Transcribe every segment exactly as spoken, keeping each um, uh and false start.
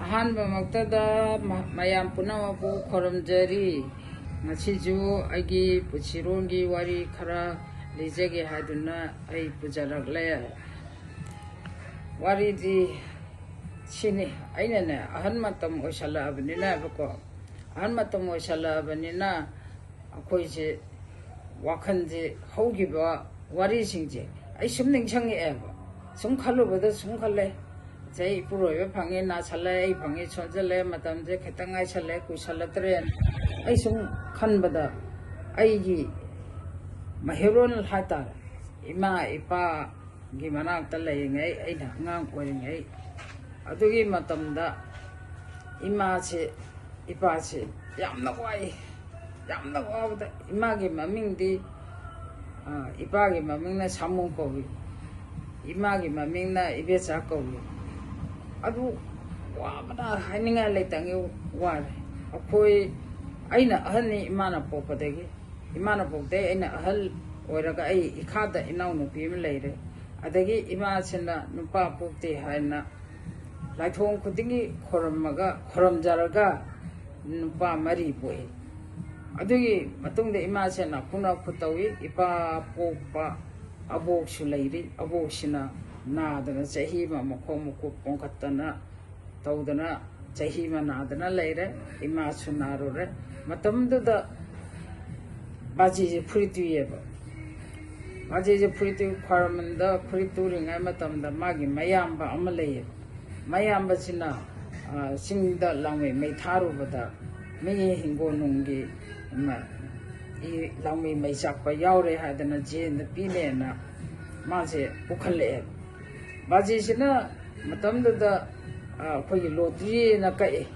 ꯑꯍꯥꯟꯕꯃꯛꯇꯗ ꯃ-, ꯃꯌꯥꯝ ꯄꯨꯝꯅꯃꯛꯄꯨ ꯈꯨꯔꯨꯝꯖꯔꯤ꯫ ꯉꯁꯤꯁꯨ ꯑꯩꯒꯤ ꯄꯨꯟꯁꯤꯔꯣꯟꯒꯤ ꯋꯥꯔꯤ ꯈꯔ ꯂꯤꯖꯒꯦ ꯍꯥꯏꯗꯨꯅ ꯑꯩ ꯄꯨꯖꯔꯛꯂꯦ꯫ ꯋꯥꯔꯤꯗꯤ ꯁꯤꯅꯤ, ꯑꯩꯅꯅꯦ, ꯑꯍꯟ ꯃꯇꯝ ꯑꯣꯏꯁꯜꯂꯛꯑꯕꯅꯤꯅꯕꯀꯣ, ꯑꯍꯟ ꯃꯇꯝ ꯑꯣꯏꯁꯜꯂꯛꯑꯕꯅꯤꯅ ꯑꯩꯈꯣꯏꯁꯦ ꯋꯥꯈꯜꯁꯦ, ꯍꯧꯈꯤꯕ ꯋꯥꯔꯤꯁꯤꯡꯁꯦ ꯑꯩ ꯁꯨꯝ ꯅꯤꯡꯁꯤꯡꯉꯛꯑꯦꯕ꯫ ꯁꯨꯝ ꯈꯜꯂꯨꯕꯗ ꯁꯨꯝ ꯈꯜꯂꯦ, ꯆꯍꯤ ꯏꯄꯨꯔꯣꯏꯕ ꯐꯪꯉꯦ, ꯅꯥꯁꯜꯂꯦ, ꯑꯩ ꯐꯪꯉꯦ, ꯁꯣꯟꯖꯜꯂꯦ, ꯃꯇꯝꯁꯦ ꯈꯤꯇꯪ ꯉꯥꯏꯁꯜꯂꯦ, ꯀꯨꯏꯁꯜꯂꯛꯇ꯭ꯔꯦꯅ ꯑꯩ ꯁꯨꯝ ꯈꯟꯕꯗ, ꯑꯩꯒꯤ ꯃꯍꯩꯔꯣꯟ ꯍꯥꯏꯇꯥꯔꯦ, ꯏꯃꯥ ꯏꯄꯥꯒꯤ ꯃꯅꯥꯛꯇ ꯂꯩꯔꯤꯉꯩ, ꯑꯩꯅ ꯑꯉꯥꯡ ꯑꯣꯏꯔꯤꯉꯩ, ꯑꯗꯨꯒꯤ ꯃꯇꯝꯗ ꯏꯃꯥꯁꯦ, ꯏꯄꯥꯁꯦ ꯌꯥꯝꯅ ꯋꯥꯏ꯫ ꯌꯥꯝꯅ ꯋꯥꯕꯗ ꯏꯃꯥꯒꯤ ꯃꯃꯤꯡꯗꯤ, ꯑ, ꯏꯄꯥꯒꯤ ꯃꯃꯤꯡꯅ ꯁꯥꯃꯨ ꯀꯧꯏ, ꯏꯃꯥꯒꯤ ꯃꯃꯤꯡꯅ ꯏꯕꯦꯆꯥ ꯀꯧꯏ꯫ ꯑꯗꯨ ꯋꯥꯕꯅ ꯍꯥꯏꯅꯤꯡꯉꯥꯏ ꯂꯩꯇꯉꯩ ꯋꯥꯔꯦ꯫ ꯑꯩꯈꯣꯏ, ꯑꯩꯅ ꯑꯍꯟꯅꯤ ꯏꯃꯥꯅ ꯄꯣꯛꯄꯗꯒꯤ꯫ ꯏꯃꯥꯅ ꯄꯣꯛꯄꯗꯒꯤ ꯑꯩꯅ ꯑꯍꯜ ꯑꯣꯏꯔꯒ ꯑꯩ ꯏꯈꯥꯗ ꯏꯅꯥꯎꯅꯨꯄꯤ ꯑꯃ ꯂꯩꯔꯦ꯫ ꯑꯗꯒꯤ ꯏꯃꯥꯁꯤꯅ ꯅꯨꯄꯥ ꯄꯣꯛꯇꯦ ꯍꯥꯏꯅ ꯂꯥꯏꯊꯣꯡ ꯈꯨꯗꯤꯡꯒꯤ ꯈꯣꯏꯔꯝꯃꯒ, ꯈꯣꯏꯔꯝꯖꯔꯒ ꯅꯨꯄꯥ ꯃꯔꯤ ꯄꯣꯛꯏ꯫ ꯑꯗꯨꯒꯤ ꯃꯇꯨꯡꯗ ꯏꯃꯥꯁꯦ ꯅꯥꯈꯨ ꯅꯥꯈꯨ ꯇꯧꯏ꯫ ꯏꯄꯥ ꯄꯣꯛꯄ ꯑꯕꯣꯛꯁꯨ ꯂꯩꯔꯤ꯫ ꯑꯕꯣꯛꯁꯤꯅ ꯅꯥꯗꯅ ꯆꯍꯤ ꯑꯃ ꯃꯈꯣꯡ ꯃꯈꯨꯠ ꯄꯣꯝꯈꯠꯇꯅ ꯇꯧꯗꯅ ꯆꯍꯤ ꯑꯃ ꯅꯥꯗꯅ ꯂꯩꯔꯦ꯫ ꯏꯃꯥꯁꯨ ꯅꯥꯔꯨꯔꯦ꯫ ꯃꯇꯝꯗꯨꯗ ꯕꯥꯖꯤꯁꯦ ꯐꯨꯔꯤꯠ ꯇꯨꯏꯌꯦꯕ꯫ ꯕꯥꯖꯤꯁꯦ ꯐꯨꯔꯤꯠ ꯇꯨꯏ, ꯈ꯭ꯋꯥꯏꯔꯝꯕꯟꯗ ꯐꯨꯔꯤꯠ ꯇꯨꯔꯤꯉꯩ ꯃꯇꯝꯗ ꯃꯥꯒꯤ ꯃꯌꯥꯝꯕ ꯑꯃ ꯂꯩꯌꯦꯕ꯫ ꯃꯌꯥꯝꯕꯁꯤꯅ, ꯑ, ꯆꯤꯡꯗ ꯂꯥꯡꯃꯩ ꯃꯩ ꯊꯥꯔꯨꯕꯗ ꯃꯤ ꯍꯤꯡꯒꯣꯜ ꯅꯨꯡꯒꯤ, ꯃ-, ꯏ-, ꯂꯥꯡꯃꯩ ꯃꯩ ꯆꯥꯛꯄ ꯌꯥꯎꯔꯦ ꯍꯥꯏꯗꯅ ꯖꯦꯟꯗ ꯄꯤꯅꯦꯅ ꯃꯥꯁꯦ ꯄꯨꯈꯠꯂꯛꯑꯦꯕ꯫ ꯕꯥꯖꯤꯁꯤꯅ ꯃꯇꯝꯗꯨꯗ, ꯑ, ꯑꯩꯈꯣꯏꯒꯤ ꯂꯣꯇ꯭ꯔꯤꯅ ꯀꯛꯑꯦ꯫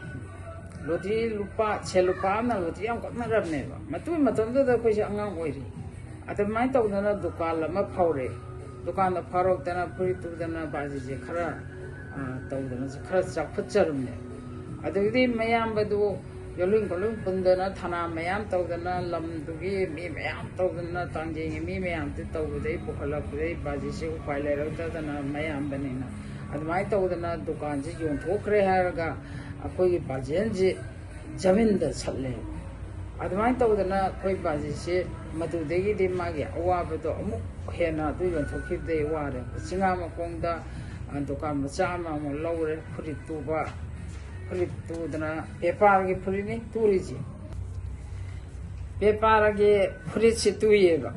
ꯂꯣꯇ꯭ꯔꯤ ꯂꯨꯄꯥ, ꯁꯦꯜ ꯂꯨꯄꯥ ꯑꯃꯅ ꯂꯣꯇ꯭ꯔꯤ ꯌꯥꯝ ꯀꯛꯅꯔꯝꯅꯦꯕ꯫ ꯃꯇꯨꯡ ꯃꯇꯝꯗꯨꯗ ꯑꯩꯈꯣꯏꯁꯦ ꯑꯉꯥꯡ ꯑꯣꯏꯔꯤ꯫ ꯑꯗꯨꯃꯥꯏꯅ ꯇꯧꯗꯅ ꯗꯨꯀꯥꯟ ꯑꯃ ꯐꯥꯎꯔꯦ꯫ ꯗꯨꯀꯥꯟꯗ ꯐꯥꯎꯔꯛꯇꯅ ꯐꯨꯔꯤꯠ ꯇꯨꯗꯅ ꯕꯥꯖꯤꯁꯦ ꯈꯔ, ꯑ, ꯇꯧꯗꯅ ꯈꯔ ꯆꯥꯎꯈꯠꯆꯔꯝꯃꯦ꯫ ꯑꯗꯒꯤꯗꯤ ꯃꯌꯥꯝꯕꯗꯨ ꯌꯣꯜꯂꯤꯡ ꯈꯣꯠꯂꯤꯡ ꯄꯨꯟꯗꯅ ꯊꯅꯥ ꯃꯌꯥꯝ ꯇꯧꯗꯅ ꯂꯝꯗꯨꯒꯤ ꯃꯤ ꯃꯌꯥꯝ ꯇꯧꯗꯅ ꯇꯥꯡꯖꯦꯡꯒꯤ ꯃꯤ ꯃꯌꯥꯝꯗꯨ ꯇꯧꯕꯗꯩ ꯄꯨꯈꯠꯂꯛꯄꯗꯩ ꯕꯥꯖꯤꯁꯦ ꯎꯄꯥꯏ ꯂꯩꯔꯛꯇꯗꯅ ꯃꯌꯥꯝꯕꯅꯤꯅ ꯑꯗꯨꯃꯥꯏꯅ ꯇꯧꯗꯅ ꯗꯨꯀꯥꯟꯁꯤ ꯌꯣꯟꯊꯣꯛꯈ꯭ꯔꯦ ꯍꯥꯏꯔꯒ ꯑꯩꯈꯣꯏꯒꯤ ꯄꯥꯖꯦꯟꯁꯤ ꯖꯃꯤꯟꯗ ꯁꯠꯂꯦ꯫ ꯑꯗꯨꯃꯥꯏꯅ ꯇꯧꯗꯅ ꯑꯩꯈꯣꯏ ꯄꯥꯖꯦꯟꯁꯤ ꯃꯗꯨꯗꯒꯤꯗꯤ ꯃꯥꯒꯤ ꯑꯋꯥꯕꯗꯣ ꯑꯃꯨꯛ ꯍꯦꯟꯅ ꯑꯗꯨ ꯌꯣꯟꯊꯣꯛꯈꯤꯕꯗꯒꯤ ꯋꯥꯔꯦ꯫ ꯆꯤꯡꯉꯥ ꯃꯈꯣꯡꯗ, ꯑ, ꯗꯨꯀꯥꯟ ꯃꯆꯥ ꯑꯃ ꯑꯃꯨꯛ ꯂꯧꯔꯦ, ꯐꯨꯔꯤꯠ ꯇꯨꯕ꯫ ꯐꯨꯔꯤꯠ ꯇꯨꯗꯅ, ꯕꯦꯄꯥꯔꯒꯤ ꯐꯨꯔꯤꯠꯅꯤ ꯇꯨꯔꯤꯁꯦ꯫ ꯕꯦꯄꯥꯔꯒꯤ ꯐꯨꯔꯤꯠꯁꯤ ꯇꯨꯏꯌꯦꯕ꯫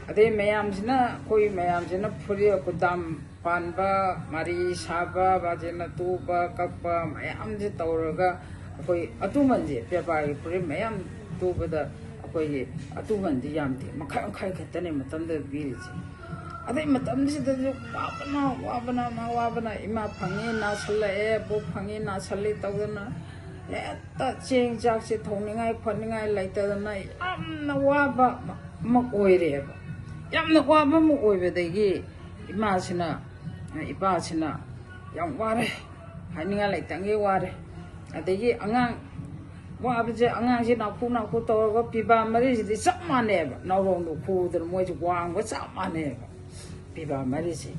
ꯑꯗꯩ ꯃꯌꯥꯝꯁꯤꯅ, ꯑꯩꯈꯣꯏ ꯃꯌꯥꯝꯁꯤꯅ ꯐꯨꯔꯤꯠ ꯀꯨꯗꯥꯝ ꯄꯥꯟꯕ, ꯃꯔꯤ ꯁꯥꯕ, ꯕꯥꯖꯦꯅ ꯇꯨꯕ, ꯀꯛꯄ ꯃꯌꯥꯝꯁꯦ ꯇꯧꯔꯒ ꯑꯩꯈꯣꯏ ꯑꯇꯨꯃꯟꯁꯦ, ꯕꯦꯄꯥꯔꯒꯤ ꯐꯨꯔꯤꯠ ꯃꯌꯥꯝ ꯇꯨꯕꯗ ꯑꯩꯈꯣꯏꯒꯤ ꯑꯇꯨꯃꯟꯗꯤ ꯌꯥꯝꯗꯦ, ꯃꯈꯜ ꯃꯈꯜ ꯈꯛꯇꯅꯦ ꯃꯇꯝꯗꯨꯗ ꯄꯤꯔꯤꯁꯦ꯫ ꯑꯗꯩ ꯃꯇꯝꯁꯤꯗꯁꯨ ꯋꯥꯕꯅ, ꯋꯥꯕꯅ, ꯋꯥꯕꯅ, ꯏꯃꯥ ꯐꯪꯉꯤ ꯅꯥꯁꯜꯂꯛꯑꯦ, ꯕꯣꯛ ꯐꯪꯉꯤ ꯅꯥꯁꯜꯂꯤ ꯇꯧꯗꯅ ꯍꯦꯛꯇ ꯆꯦꯡ ꯆꯥꯛꯁꯦ ꯊꯣꯡꯅꯤꯡꯉꯥꯏ ꯈꯣꯠꯅꯤꯡꯉꯥꯏ ꯂꯩꯇꯗꯅ ꯌꯥꯝꯅ ꯋꯥꯕ ꯑꯃ ꯑꯣꯏꯔꯦꯕ꯫ ꯌꯥꯝꯅ ꯋꯥꯕ ꯑꯃ ꯑꯣꯏꯕꯗꯒꯤ ꯏꯃꯥꯁꯤꯅ, ꯏꯄꯥꯁꯤꯅ ꯌꯥꯝ ꯋꯥꯔꯦ, ꯍꯥꯏꯅꯤꯡꯉꯥꯏ ꯂꯩꯇꯪꯒꯤ ꯋꯥꯔꯦ꯫ ꯑꯗꯒꯤ ꯑꯉꯥꯡ ꯋꯥꯕꯁꯦ, ꯑꯉꯥꯡꯁꯦ ꯅꯥꯈꯨ ꯅꯥꯈꯨ ꯇꯧꯔꯒ ꯄꯤꯕꯥ ꯃꯔꯤꯁꯤꯗꯤ ꯆꯞ ꯃꯥꯟꯅꯩꯑꯕ, ꯅꯥꯎꯔꯣꯡꯗꯣ ꯈꯨꯗꯅ ꯃꯣꯏꯁꯦ ꯋꯥꯡꯕ ꯆꯞ ꯃꯥꯟꯅꯩꯑꯕ ꯄꯤꯕꯥ ꯃꯔꯤꯁꯦ꯫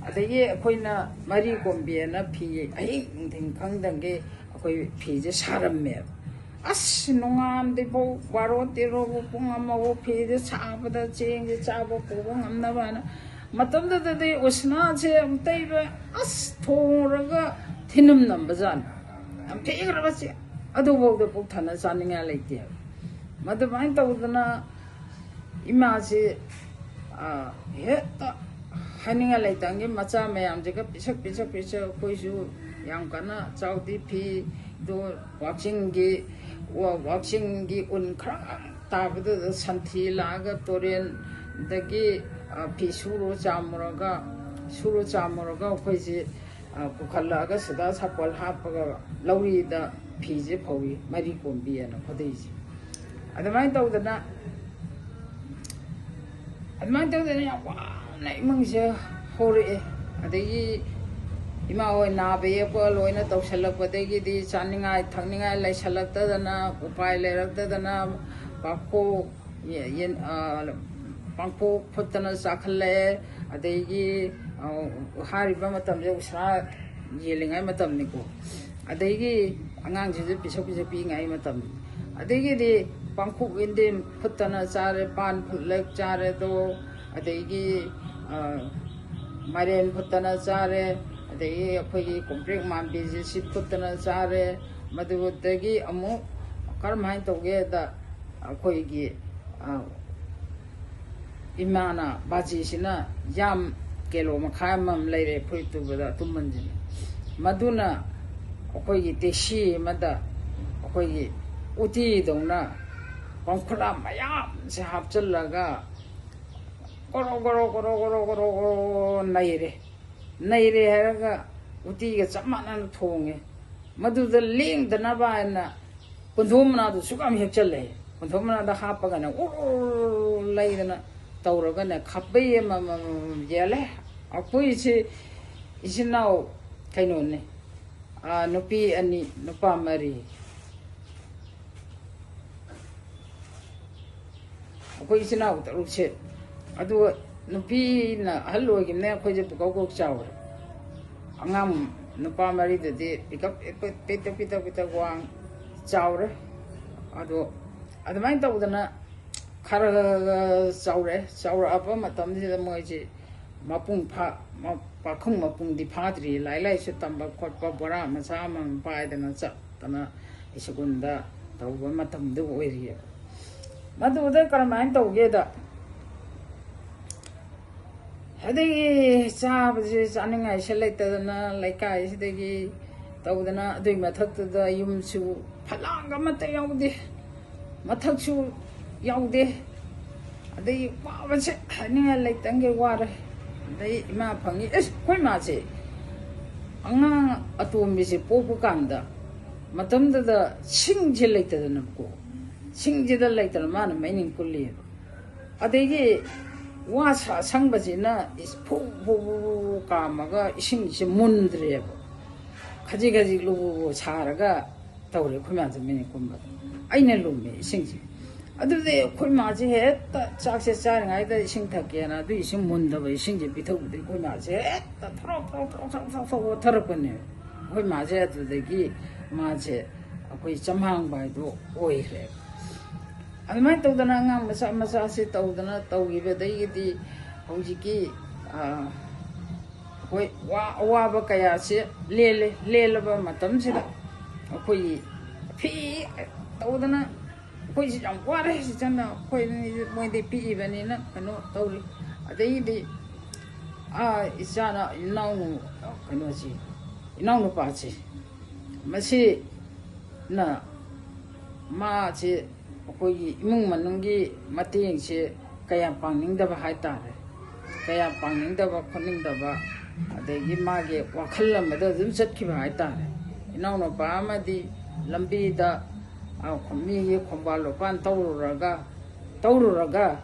ꯑꯗꯒꯤ ꯑꯩꯈꯣꯏꯅ ꯃꯔꯤ ꯀꯣꯝꯕꯤꯅ ꯐꯤ ꯑꯍꯤꯡ ꯅꯨꯡꯊꯤꯟ ꯈꯪꯗꯪꯒꯤ ꯑꯩꯈꯣꯏ ꯐꯤꯁꯦ ꯁꯥꯔꯝꯃꯦꯕ꯫ ꯑꯁ, ꯅꯣꯡꯉꯥꯟꯗ꯭ꯔꯤꯐꯥꯎ ꯕꯥꯔꯣ ꯇꯦꯔꯣꯕꯨ ꯄꯨꯡ ꯑꯃꯕꯨ ꯐꯤꯁꯦ ꯁꯥꯕꯗ ꯆꯦꯡꯁꯦ ꯆꯥꯕ ꯄꯨꯕ ꯉꯝꯅꯕ ꯍꯥꯏꯅ ꯃꯇꯝꯗꯨꯗꯗꯤ ꯎꯁꯅꯥꯁꯦ ꯑꯃꯨꯛꯇꯩꯕ, ꯑꯁ, ꯊꯣꯡꯉꯨꯔꯒ ꯊꯤꯅꯝ ꯅꯝꯕꯖꯥꯠꯅꯤ꯫ ꯌꯥꯝ ꯊꯤꯈ꯭ꯔꯕꯁꯦ ꯑꯗꯨꯐꯥꯎꯗ ꯄꯨꯛ ꯊꯟꯅ ꯆꯥꯅꯤꯡꯉꯥꯏ ꯂꯩꯇꯦꯕ꯫ ꯃꯗꯨꯃꯥꯏꯅ ꯇꯧꯗꯅ ꯏꯃꯥꯁꯤ, ꯑ, ꯍꯦꯛꯇ ꯍꯥꯏꯅꯤꯡꯉꯥꯏ ꯂꯩꯇꯪꯒꯤ ꯃꯆꯥ ꯃꯌꯥꯝꯁꯤꯒ ꯄꯤꯁꯛ ꯄꯤꯁꯛ ꯄꯤꯁꯛ, ꯑꯩꯈꯣꯏꯁꯨ ꯌꯥꯝ ꯀꯟꯅ ꯆꯥꯎꯗꯤ ꯐꯤꯗꯣ ꯋꯥꯛꯆꯤꯡꯒꯤ, ꯋꯥ-, ꯋꯥꯛꯆꯤꯡꯒꯤ ꯎꯟ ꯈꯔ ꯇꯥꯕꯗꯨꯗ ꯁꯟꯊꯤ ꯂꯥꯛꯑꯒ ꯇꯨꯔꯦꯟꯗꯒꯤ, ꯑ, ꯐꯤ ꯁꯨꯔꯨ ꯆꯥꯝꯃꯨꯔꯒ, ꯁꯨꯔꯨ ꯆꯥꯝꯃꯨꯔꯒ ꯑꯩꯈꯣꯏꯁꯤ, ꯑ, ꯄꯨꯈꯠꯂꯛꯑꯒ ꯁꯤꯗ ꯁꯥꯄꯣꯜ ꯍꯥꯞꯄꯒ ꯂꯧꯔꯤꯗ ꯐꯤꯁꯦ ꯐꯧꯏ, ꯃꯔꯤ ꯀꯣꯝꯕꯤ ꯍꯥꯏꯅ ꯈꯨꯗꯩꯁꯦ꯫ ꯑꯗꯨꯃꯥꯏꯅ ꯇꯧꯗꯅ, ꯑꯗꯨꯃꯥꯏꯅ ꯇꯧꯗꯅ ꯌꯥꯝ ꯋꯥꯅ ꯏꯃꯨꯡꯁꯦ ꯍꯧꯔꯛꯑꯦ꯫ ꯑꯗꯒꯤ ꯏꯃꯥ ꯍꯣꯏ ꯅꯥꯕ ꯌꯦꯛꯄ ꯂꯣꯏꯅ ꯇꯧꯁꯜꯂꯛꯄꯗꯒꯤꯗꯤ ꯆꯥꯅꯤꯡꯉꯥꯏ ꯊꯛꯅꯤꯡꯉꯥꯏ ꯂꯩꯁꯜꯂꯛꯇꯗꯅ, ꯎꯄꯥꯏ ꯂꯩꯔꯛꯇꯗꯅ ꯄꯥꯡꯈꯣꯛ, ꯌꯦ-, ꯌꯦꯟ-, ꯑ, ꯄꯥꯡꯈꯣꯛ ꯐꯨꯠꯇꯅ ꯆꯥꯈꯠꯂꯛꯑꯦ꯫ ꯑꯗꯒꯤ ꯍꯥꯏꯔꯤꯕ ꯃꯇꯝꯁꯦ ꯎꯁꯥ ꯌꯦꯜꯂꯤꯉꯩ ꯃꯇꯝꯅꯤꯀꯣ꯫ ꯑꯗꯒꯤ ꯑꯉꯥꯡꯁꯤꯡꯁꯦ ꯄꯤꯁꯛ ꯄꯤꯁꯛ ꯄꯤꯛꯏꯉꯩ ꯃꯇꯝꯅꯤ꯫ ꯑꯗꯒꯤꯗꯤ ꯄꯥꯡꯈꯣꯛ ꯌꯦꯟꯗꯦꯝ ꯐꯨꯠꯇꯅ ꯆꯥꯔꯦ, ꯄꯥꯟ ꯐꯨꯠꯂ ꯆꯥꯔꯦꯗꯣ, ꯑꯗꯒꯤ ꯃꯥꯏꯔꯦꯟ ꯐꯨꯠꯇꯅ ꯆꯥꯔꯦ, ꯑꯗꯒꯤ ꯑꯩꯈꯣꯏꯒꯤ ꯀꯣꯝꯄ꯭ꯔꯦꯛ ꯃꯥꯟꯕꯤꯁꯦ ꯁꯤ ꯐꯨꯠꯇꯅ ꯆꯥꯔꯦ꯫ ꯃꯗꯨꯗꯒꯤ ꯑꯃꯨꯛ ꯀꯔꯝꯍꯥꯏꯅ ꯇꯧꯒꯦꯗ, ꯑꯩꯈꯣꯏꯒꯤ ꯏꯃꯥꯅ ꯕꯥꯖꯤꯁꯤꯅ ꯌꯥꯝ ꯀꯤꯂꯣ ꯃꯈꯥꯏ ꯑꯃꯃꯝ ꯂꯩꯔꯦ ꯐꯨꯔꯤꯠ ꯇꯨꯕꯗ ꯑꯇꯨꯝꯕꯟꯁꯤꯅ꯫ ꯃꯗꯨꯅ ꯑꯩꯈꯣꯏꯒꯤ ꯇꯦꯛꯁꯤ ꯑꯃꯗ ꯑꯩꯈꯣꯏꯒꯤ ꯎꯇꯤꯗꯧꯅ ꯄꯥꯡꯈꯨꯂꯥ ꯃꯌꯥꯝꯁꯦ ꯍꯥꯞꯆꯤꯜꯂꯒ ꯒꯣꯔꯣ ꯒꯣꯔꯣ ꯒꯣꯔꯣ ꯒꯣꯔꯣ ꯒꯣꯔꯣ ꯒꯣꯔꯣ ꯅꯩꯔꯦ꯫ ꯅꯩꯔꯦ ꯍꯥꯏꯔꯒ ꯎꯇꯤꯒ ꯆꯞ ꯃꯥꯟꯅꯅ ꯊꯣꯡꯉꯦ꯫ ꯃꯗꯨꯗ ꯂꯦꯡꯗꯅꯕ ꯍꯥꯏꯅ ꯄꯨꯟꯊꯣꯝ ꯃꯅꯥꯗꯨ ꯁꯨꯛ ꯌꯥꯝ ꯍꯦꯛꯆꯜꯂꯦ꯫ ꯄꯨꯟꯊꯣꯝ ꯃꯅꯥꯗ ꯍꯥꯞꯄꯒꯅꯦ ꯎꯔ ꯂꯩꯗꯅ ꯇꯧꯔꯒꯅꯦ ꯈꯥꯕꯩ ꯑꯃꯃꯝ ꯌꯦꯜꯂꯦ꯫ ꯑꯩꯈꯣꯏꯁꯦ ꯏꯆꯤꯟ ꯏꯅꯥꯎ ꯀꯩꯅꯣꯅꯦ, ꯅꯨꯄꯤ ꯑꯅꯤ ꯅꯨꯄꯥ ꯃꯔꯤ꯫ ꯑꯩꯈꯣꯏ ꯏꯆꯤꯟ ꯏꯅꯥꯎ ꯇꯔꯨꯛꯁꯦ꯫ ꯑꯗꯨꯒ ꯅꯨꯄꯤꯅ ꯑꯍꯜ ꯑꯣꯏꯈꯤꯕꯅꯦ꯫ ꯑꯩꯈꯣꯏꯁꯦ ꯄꯨꯀꯧ ꯀꯧ ꯆꯥꯎꯔꯦ꯫ ꯑꯉꯥꯡ ꯅꯨꯄꯥ ꯃꯔꯤꯗꯨꯗꯤ ꯄꯤꯛꯇꯛ ꯄꯤꯛꯇꯛ ꯄꯤꯛꯇꯛ ꯄꯤꯛꯇꯛ ꯋꯥꯡ ꯆꯥꯎꯔꯦ꯫ ꯑꯗꯣ ꯑꯗꯨꯃꯥꯏꯅ ꯇꯧꯗꯅ ꯈꯔ ꯈꯔ ꯈꯔ ꯆꯥꯎꯔꯛꯑꯦ꯫ ꯆꯥꯎꯔꯛꯑꯕ ꯃꯇꯝꯁꯤꯗ ꯃꯣꯏꯁꯤ ꯃꯄꯨꯡ ꯐꯥ ꯄꯥꯈꯪ ꯃꯄꯨꯡꯗꯤ ꯐꯥꯗ꯭ꯔꯤ꯫ ꯂꯥꯏꯔꯤꯛ ꯂꯥꯏꯁꯨ ꯇꯝꯕ ꯈꯣꯠꯄ ꯕꯣꯔꯥ ꯃꯆꯥ ꯑꯃꯃꯝ ꯄꯥꯏꯗꯅ ꯆꯠꯇꯅ ꯁ꯭ꯀꯨꯜꯗ ꯇꯧꯕ ꯃꯇꯝꯗꯨ ꯑꯣꯏꯔꯤꯑꯕ꯫ ꯃꯗꯨꯗ ꯀꯔꯝꯍꯥꯏꯅ ꯇꯧꯒꯦꯗ, ꯑꯗꯒꯤ ꯆꯥꯕꯁꯦ ꯆꯥꯅꯤꯡꯉꯥꯏꯁꯦ ꯂꯩꯇꯗꯅ ꯂꯩꯀꯥꯏꯁꯤꯗꯒꯤ ꯇꯧꯗꯅ, ꯑꯗꯨꯒꯤ ꯃꯊꯛꯇꯨꯗ ꯌꯨꯝꯁꯨ ꯐꯂꯥꯡꯒ ꯑꯃꯠꯇ ꯌꯥꯎꯗꯦ, ꯃꯊꯛꯁꯨ ꯌꯥꯎꯗꯦ꯫ ꯑꯗꯩ ꯋꯥꯕꯁꯦ ꯍꯥꯏꯅꯤꯡꯉꯥꯏ ꯂꯩꯇꯪꯒꯦ ꯋꯥꯔꯦ꯫ ꯑꯗꯩ ꯏꯃꯥ ꯐꯪꯉꯤ꯫ ꯑꯦꯁ, ꯑꯩꯈꯣꯏ ꯃꯥꯁꯦ ꯑꯉꯥꯡ ꯑꯇꯣꯝꯕꯤꯁꯦ ꯄꯣꯛꯄ ꯀꯥꯟꯗ ꯃꯇꯝꯗꯨꯗ ꯁꯤꯡꯁꯦ ꯂꯩꯇꯗꯅꯀꯣ, ꯁꯤꯡꯁꯤꯗ ꯂꯩꯇꯅ ꯃꯥꯅ ꯃꯩꯅꯤꯡ ꯀꯨꯜꯂꯤꯑꯕ꯫ ꯑꯗꯒꯤ ꯋꯥ ꯑꯁꯪꯕꯁꯤꯅ ꯐꯨ ꯐꯨ ꯐꯨ ꯐꯨ ꯀꯥꯝꯃꯒ ꯏꯁꯤꯡꯁꯦ ꯃꯨꯟꯗ꯭ꯔꯦꯕ꯫ ꯈꯖꯤꯛ ꯈꯖꯤꯛ ꯂꯨꯕꯨ ꯁꯥꯔꯒ ꯇꯧꯔꯦ ꯑꯩꯈꯣꯏ ꯃꯌꯥꯝꯁꯦ ꯃꯤꯅꯤꯠ ꯀꯨꯟꯕꯗ꯫ ꯑꯩꯅ ꯂꯨꯝꯃꯦ ꯏꯁꯤꯡꯁꯦ꯫ ꯑꯗꯨꯗꯤ ꯑꯩꯈꯣꯏ ꯃꯥꯁꯦ ꯍꯦꯛꯇ ꯆꯥꯛꯁꯦ ꯆꯥꯔꯤꯉꯩꯗ ꯏꯁꯤꯡ ꯊꯛꯀꯦꯅ ꯑꯗꯨ ꯏꯁꯤꯡ ꯃꯨꯟꯗꯕ ꯏꯁꯤꯡꯁꯦ ꯄꯤꯊꯛꯄꯗꯤ ꯑꯩꯈꯣꯏ ꯃꯥꯁꯦ ꯍꯦꯛꯇ ꯊꯔꯣꯛ ꯊꯔꯣꯛ ꯊꯔꯣꯛ ꯊꯔꯣꯛ ꯊꯔꯣꯛ ꯊꯔꯣꯛ ꯑꯣꯠꯊꯔꯛꯄꯅꯦ꯫ ꯑꯩꯈꯣꯏ ꯃꯥꯁꯦ ꯑꯗꯨꯗꯒꯤ ꯃꯥꯁꯦ ꯑꯩꯈꯣꯏ ꯆꯝꯍꯥꯡꯕ ꯍꯥꯏꯗꯣ ꯑꯣꯏꯈ꯭ꯔꯦꯕ꯫ ꯑꯗꯨꯃꯥꯏꯅ ꯇꯧꯗꯅ ꯑꯉꯥꯡ ꯃꯆꯥ ꯃꯆꯥꯁꯦ ꯇꯧꯗꯅ ꯇꯧꯈꯤꯕꯗꯒꯤꯗꯤ ꯍꯧꯖꯤꯛꯀꯤ ꯑꯩꯈꯣꯏ ꯑꯋꯥꯕ ꯀꯌꯥꯁꯦ ꯂꯦꯜꯂꯦ꯫ ꯂꯦꯜꯂꯕ ꯃꯇꯝꯁꯤꯗ ꯑꯩꯈꯣꯏꯒꯤ ꯐꯤ ꯇꯧꯗꯅ ꯑꯩꯈꯣꯏꯁꯤ ꯌꯥꯝ ꯋꯥꯔꯦ꯫ ꯁꯤꯆꯟꯅ ꯑꯩꯈꯣꯏ ꯃꯣꯏꯗꯤ ꯄꯤꯛꯏꯕꯅꯤꯅ ꯀꯩꯅꯣ ꯇꯧꯔꯤ꯫ ꯑꯗꯩꯗꯤ ꯏꯆꯥꯅ ꯏꯅꯥꯎꯅꯨ ꯀꯩꯅꯣꯁꯤ ꯏꯅꯥꯎꯅꯨꯄꯥꯁꯤ ꯃꯁꯤꯅ ꯃꯥꯁꯤ ꯑꯩꯈꯣꯏꯒꯤ ꯏꯃꯨꯡ ꯃꯅꯨꯡꯒꯤ ꯃꯇꯦꯡꯁꯦ ꯀꯌꯥ ꯄꯥꯡꯅꯤꯡꯗꯕ ꯍꯥꯏꯇꯥꯔꯦ꯫ ꯀꯌꯥ ꯄꯥꯡꯅꯤꯡꯗꯕ ꯈꯣꯠꯅꯤꯡꯗꯕ, ꯑꯗꯒꯤ ꯃꯥꯒꯤ ꯋꯥꯈꯜ ꯑꯃꯗ ꯑꯗꯨꯝ ꯆꯠꯈꯤꯕ ꯍꯥꯏꯇꯥꯔꯦ꯫ ꯏꯅꯥꯎꯅꯨꯄꯥ ꯑꯃꯗꯤ ꯂꯝꯕꯤꯗ ꯃꯤꯒꯤ ꯈꯣꯡꯕꯥꯜ ꯂꯨꯄꯥꯟ ꯇꯧꯔꯨꯔꯒ ꯇꯧꯔꯨꯔꯒ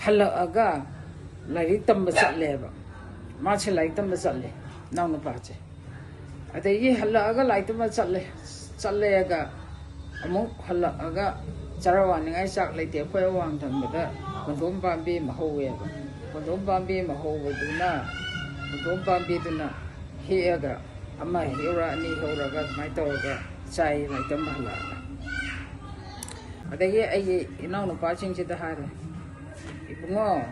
ꯍꯜꯂꯛꯑꯒ ꯂꯥꯏꯔꯤꯛ ꯇꯝꯕ ꯆꯠꯂꯦꯕ꯫ ꯃꯥꯁꯦ ꯂꯥꯏꯔꯤꯛ ꯇꯝꯕ ꯆꯠꯂꯦ, ꯏꯅꯥꯎꯅꯨꯄꯥꯁꯦ꯫ ꯑꯗꯒꯤ ꯍꯜꯂꯛꯑꯒ ꯂꯥꯏꯔꯤꯛ ꯇꯝꯕ ꯆꯠꯂꯦ꯫ ꯆꯠꯂꯦꯒ ꯑꯃꯨꯛ ꯍꯜꯂꯛꯑꯒ ꯆꯔꯥ ꯋꯥꯅꯤꯡꯉꯥꯏ ꯆꯥꯛ ꯂꯩꯇꯦ꯫ ꯑꯩꯈꯣꯏ ꯑꯋꯥꯡ ꯊꯪꯕꯗ ꯄꯣꯟꯗꯣꯝ ꯄꯥꯝꯕꯤ ꯑꯃ ꯍꯧꯋꯦꯕ꯫ ꯄꯣꯟꯗꯣꯝ ꯄꯥꯝꯕꯤ ꯑꯃ ꯍꯧꯕꯗꯨꯅ ꯄꯣꯟꯗꯣꯝ ꯄꯥꯝꯕꯤꯗꯨꯅ ꯍꯦꯛꯑꯒ ꯑꯃ ꯍꯦꯛꯎꯔ ꯑꯅꯤ ꯍꯦꯛꯎꯔꯒ ꯑꯗꯨꯃꯥꯏꯅ ꯇꯧꯔꯒ ꯆꯥꯏ ꯂꯥꯏꯔꯤꯛ ꯇꯝꯕ ꯍꯜꯂꯛꯑꯒ꯫ ꯑꯗꯒꯤ ꯑꯩꯒꯤ ꯏꯅꯥꯎꯅꯨꯄꯥꯁꯤꯡꯁꯤꯗ ꯍꯥꯏꯔꯦ, "ꯏꯕꯨꯡꯉꯣ,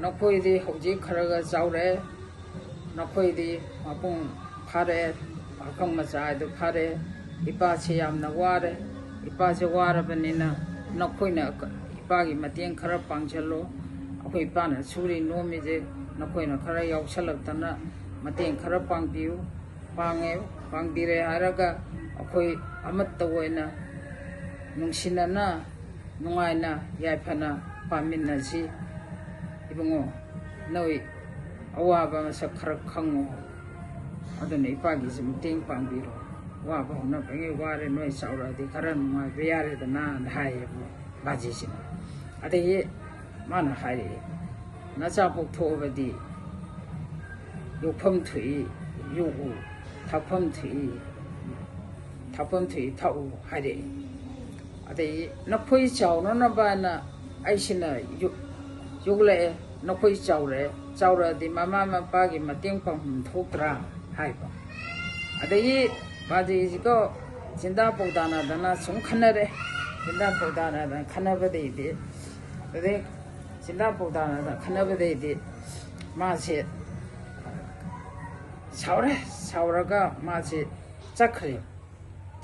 ꯅꯈꯣꯏꯗꯤ ꯍꯧꯖꯤꯛ ꯈꯔ ꯈꯔ ꯆꯥꯎꯔꯦ, ꯅꯈꯣꯏꯗꯤ ꯃꯄꯨꯡ ꯐꯥꯔꯦ, ꯄꯥꯈꯪ ꯃꯆꯥ ꯍꯥꯏꯗꯣ ꯐꯥꯔꯦ꯫ ꯏꯄꯥꯁꯦ ꯌꯥꯝꯅ ꯋꯥꯔꯦ꯫ ꯏꯄꯥꯁꯦ ꯋꯥꯔꯕꯅꯤꯅ ꯅꯈꯣꯏꯅ ꯏꯄꯥꯒꯤ ꯃꯇꯦꯡ ꯈꯔ ꯄꯥꯡꯁꯤꯜꯂꯣ꯫ ꯑꯩꯈꯣꯏ ꯏꯄꯥꯅ ꯁꯨꯔꯤ ꯅꯣꯝꯃꯤꯁꯦ ꯅꯈꯣꯏꯅ ꯈꯔ ꯌꯥꯎꯁꯜꯂꯛꯇꯅ ꯃꯇꯦꯡ ꯈꯔ ꯄꯥꯡꯕꯤꯌꯨ"꯫ ꯄꯥꯡꯉꯦ꯫ ꯄꯥꯡꯕꯤꯔꯦ ꯍꯥꯏꯔꯒ ꯑꯩꯈꯣꯏ ꯑꯃꯠꯇ ꯑꯣꯏꯅ ꯅꯨꯡꯁꯤꯅꯅ ꯅꯨꯡꯉꯥꯏꯅ ꯌꯥꯏꯐꯅ ꯄꯥꯟꯃꯤꯟꯅꯁꯤ꯫ ꯏꯕꯨꯡꯉꯣ, ꯅꯣꯏ ꯑꯋꯥꯕ ꯃꯁꯛ ꯈꯔ ꯈꯪꯉꯣ꯫ ꯑꯗꯨꯅ ꯏꯄꯥꯒꯤꯁꯨ ꯃꯇꯦꯡ ꯄꯥꯡꯕꯤꯔꯣ꯫ ꯋꯥꯕ ꯍꯧꯅꯕꯒꯤ ꯋꯥꯔꯦ, ꯅꯣꯏ ꯆꯥꯎꯔꯛꯑꯗꯤ ꯈꯔ ꯅꯨꯡꯉꯥꯏꯕ ꯌꯥꯔꯦꯗꯅ ꯍꯥꯏꯌꯦꯕ ꯕꯥꯖꯤꯁꯤꯅ꯫ ꯑꯗꯒꯤ ꯃꯥꯅ ꯍꯥꯏꯔꯛꯑꯦ, "ꯅꯆꯥ ꯄꯣꯛꯊꯣꯛꯑꯕꯗꯤ ꯌꯣꯛꯐꯝ ꯊꯣꯛꯏ ꯌꯣꯛꯎ, ꯊꯛꯐꯝ ꯊꯣꯛꯏ, ꯊꯛꯐꯝ ꯊꯣꯛꯏ ꯊꯛꯎ" ꯍꯥꯏꯔꯛꯑꯦ꯫ ꯑꯗꯩ ꯅꯈꯣꯏ ꯆꯥꯎꯅꯅꯕꯅ ꯑꯩꯁꯤꯅ ꯌꯣꯛ-, ꯌꯣꯛꯂꯛꯑꯦ, ꯅꯈꯣꯏ ꯆꯥꯎꯔꯛꯑꯦ, ꯆꯥꯎꯔꯛꯑꯗꯤ ꯃꯃꯥ ꯃꯄꯥꯒꯤ ꯃꯇꯦꯡ ꯄꯥꯡꯐꯝ ꯊꯣꯛꯇ꯭ꯔꯥ ꯍꯥꯏꯕ꯫ ꯑꯗꯒꯤ ꯃꯥꯗꯤꯁꯤꯀꯣ ꯆꯤꯟꯗꯥ ꯄꯥꯎꯗꯥꯅꯗꯅ ꯁꯨꯝ ꯈꯟꯅꯔꯦ꯫ ꯆꯤꯟꯗꯥ ꯄꯥꯎꯗꯥꯅꯗꯅ ꯈꯟꯅꯕꯗꯩꯗꯤ, ꯑꯗꯩ ꯆꯤꯟꯗꯥ ꯄꯥꯎꯗꯥꯅꯗꯅ ꯈꯟꯅꯕꯗꯩꯗꯤ ꯃꯥꯁꯦ ꯁꯥꯎꯔꯦ꯫ ꯁꯥꯎꯔꯒ ꯃꯥꯁꯦ ꯆꯠꯈ꯭ꯔꯦ꯫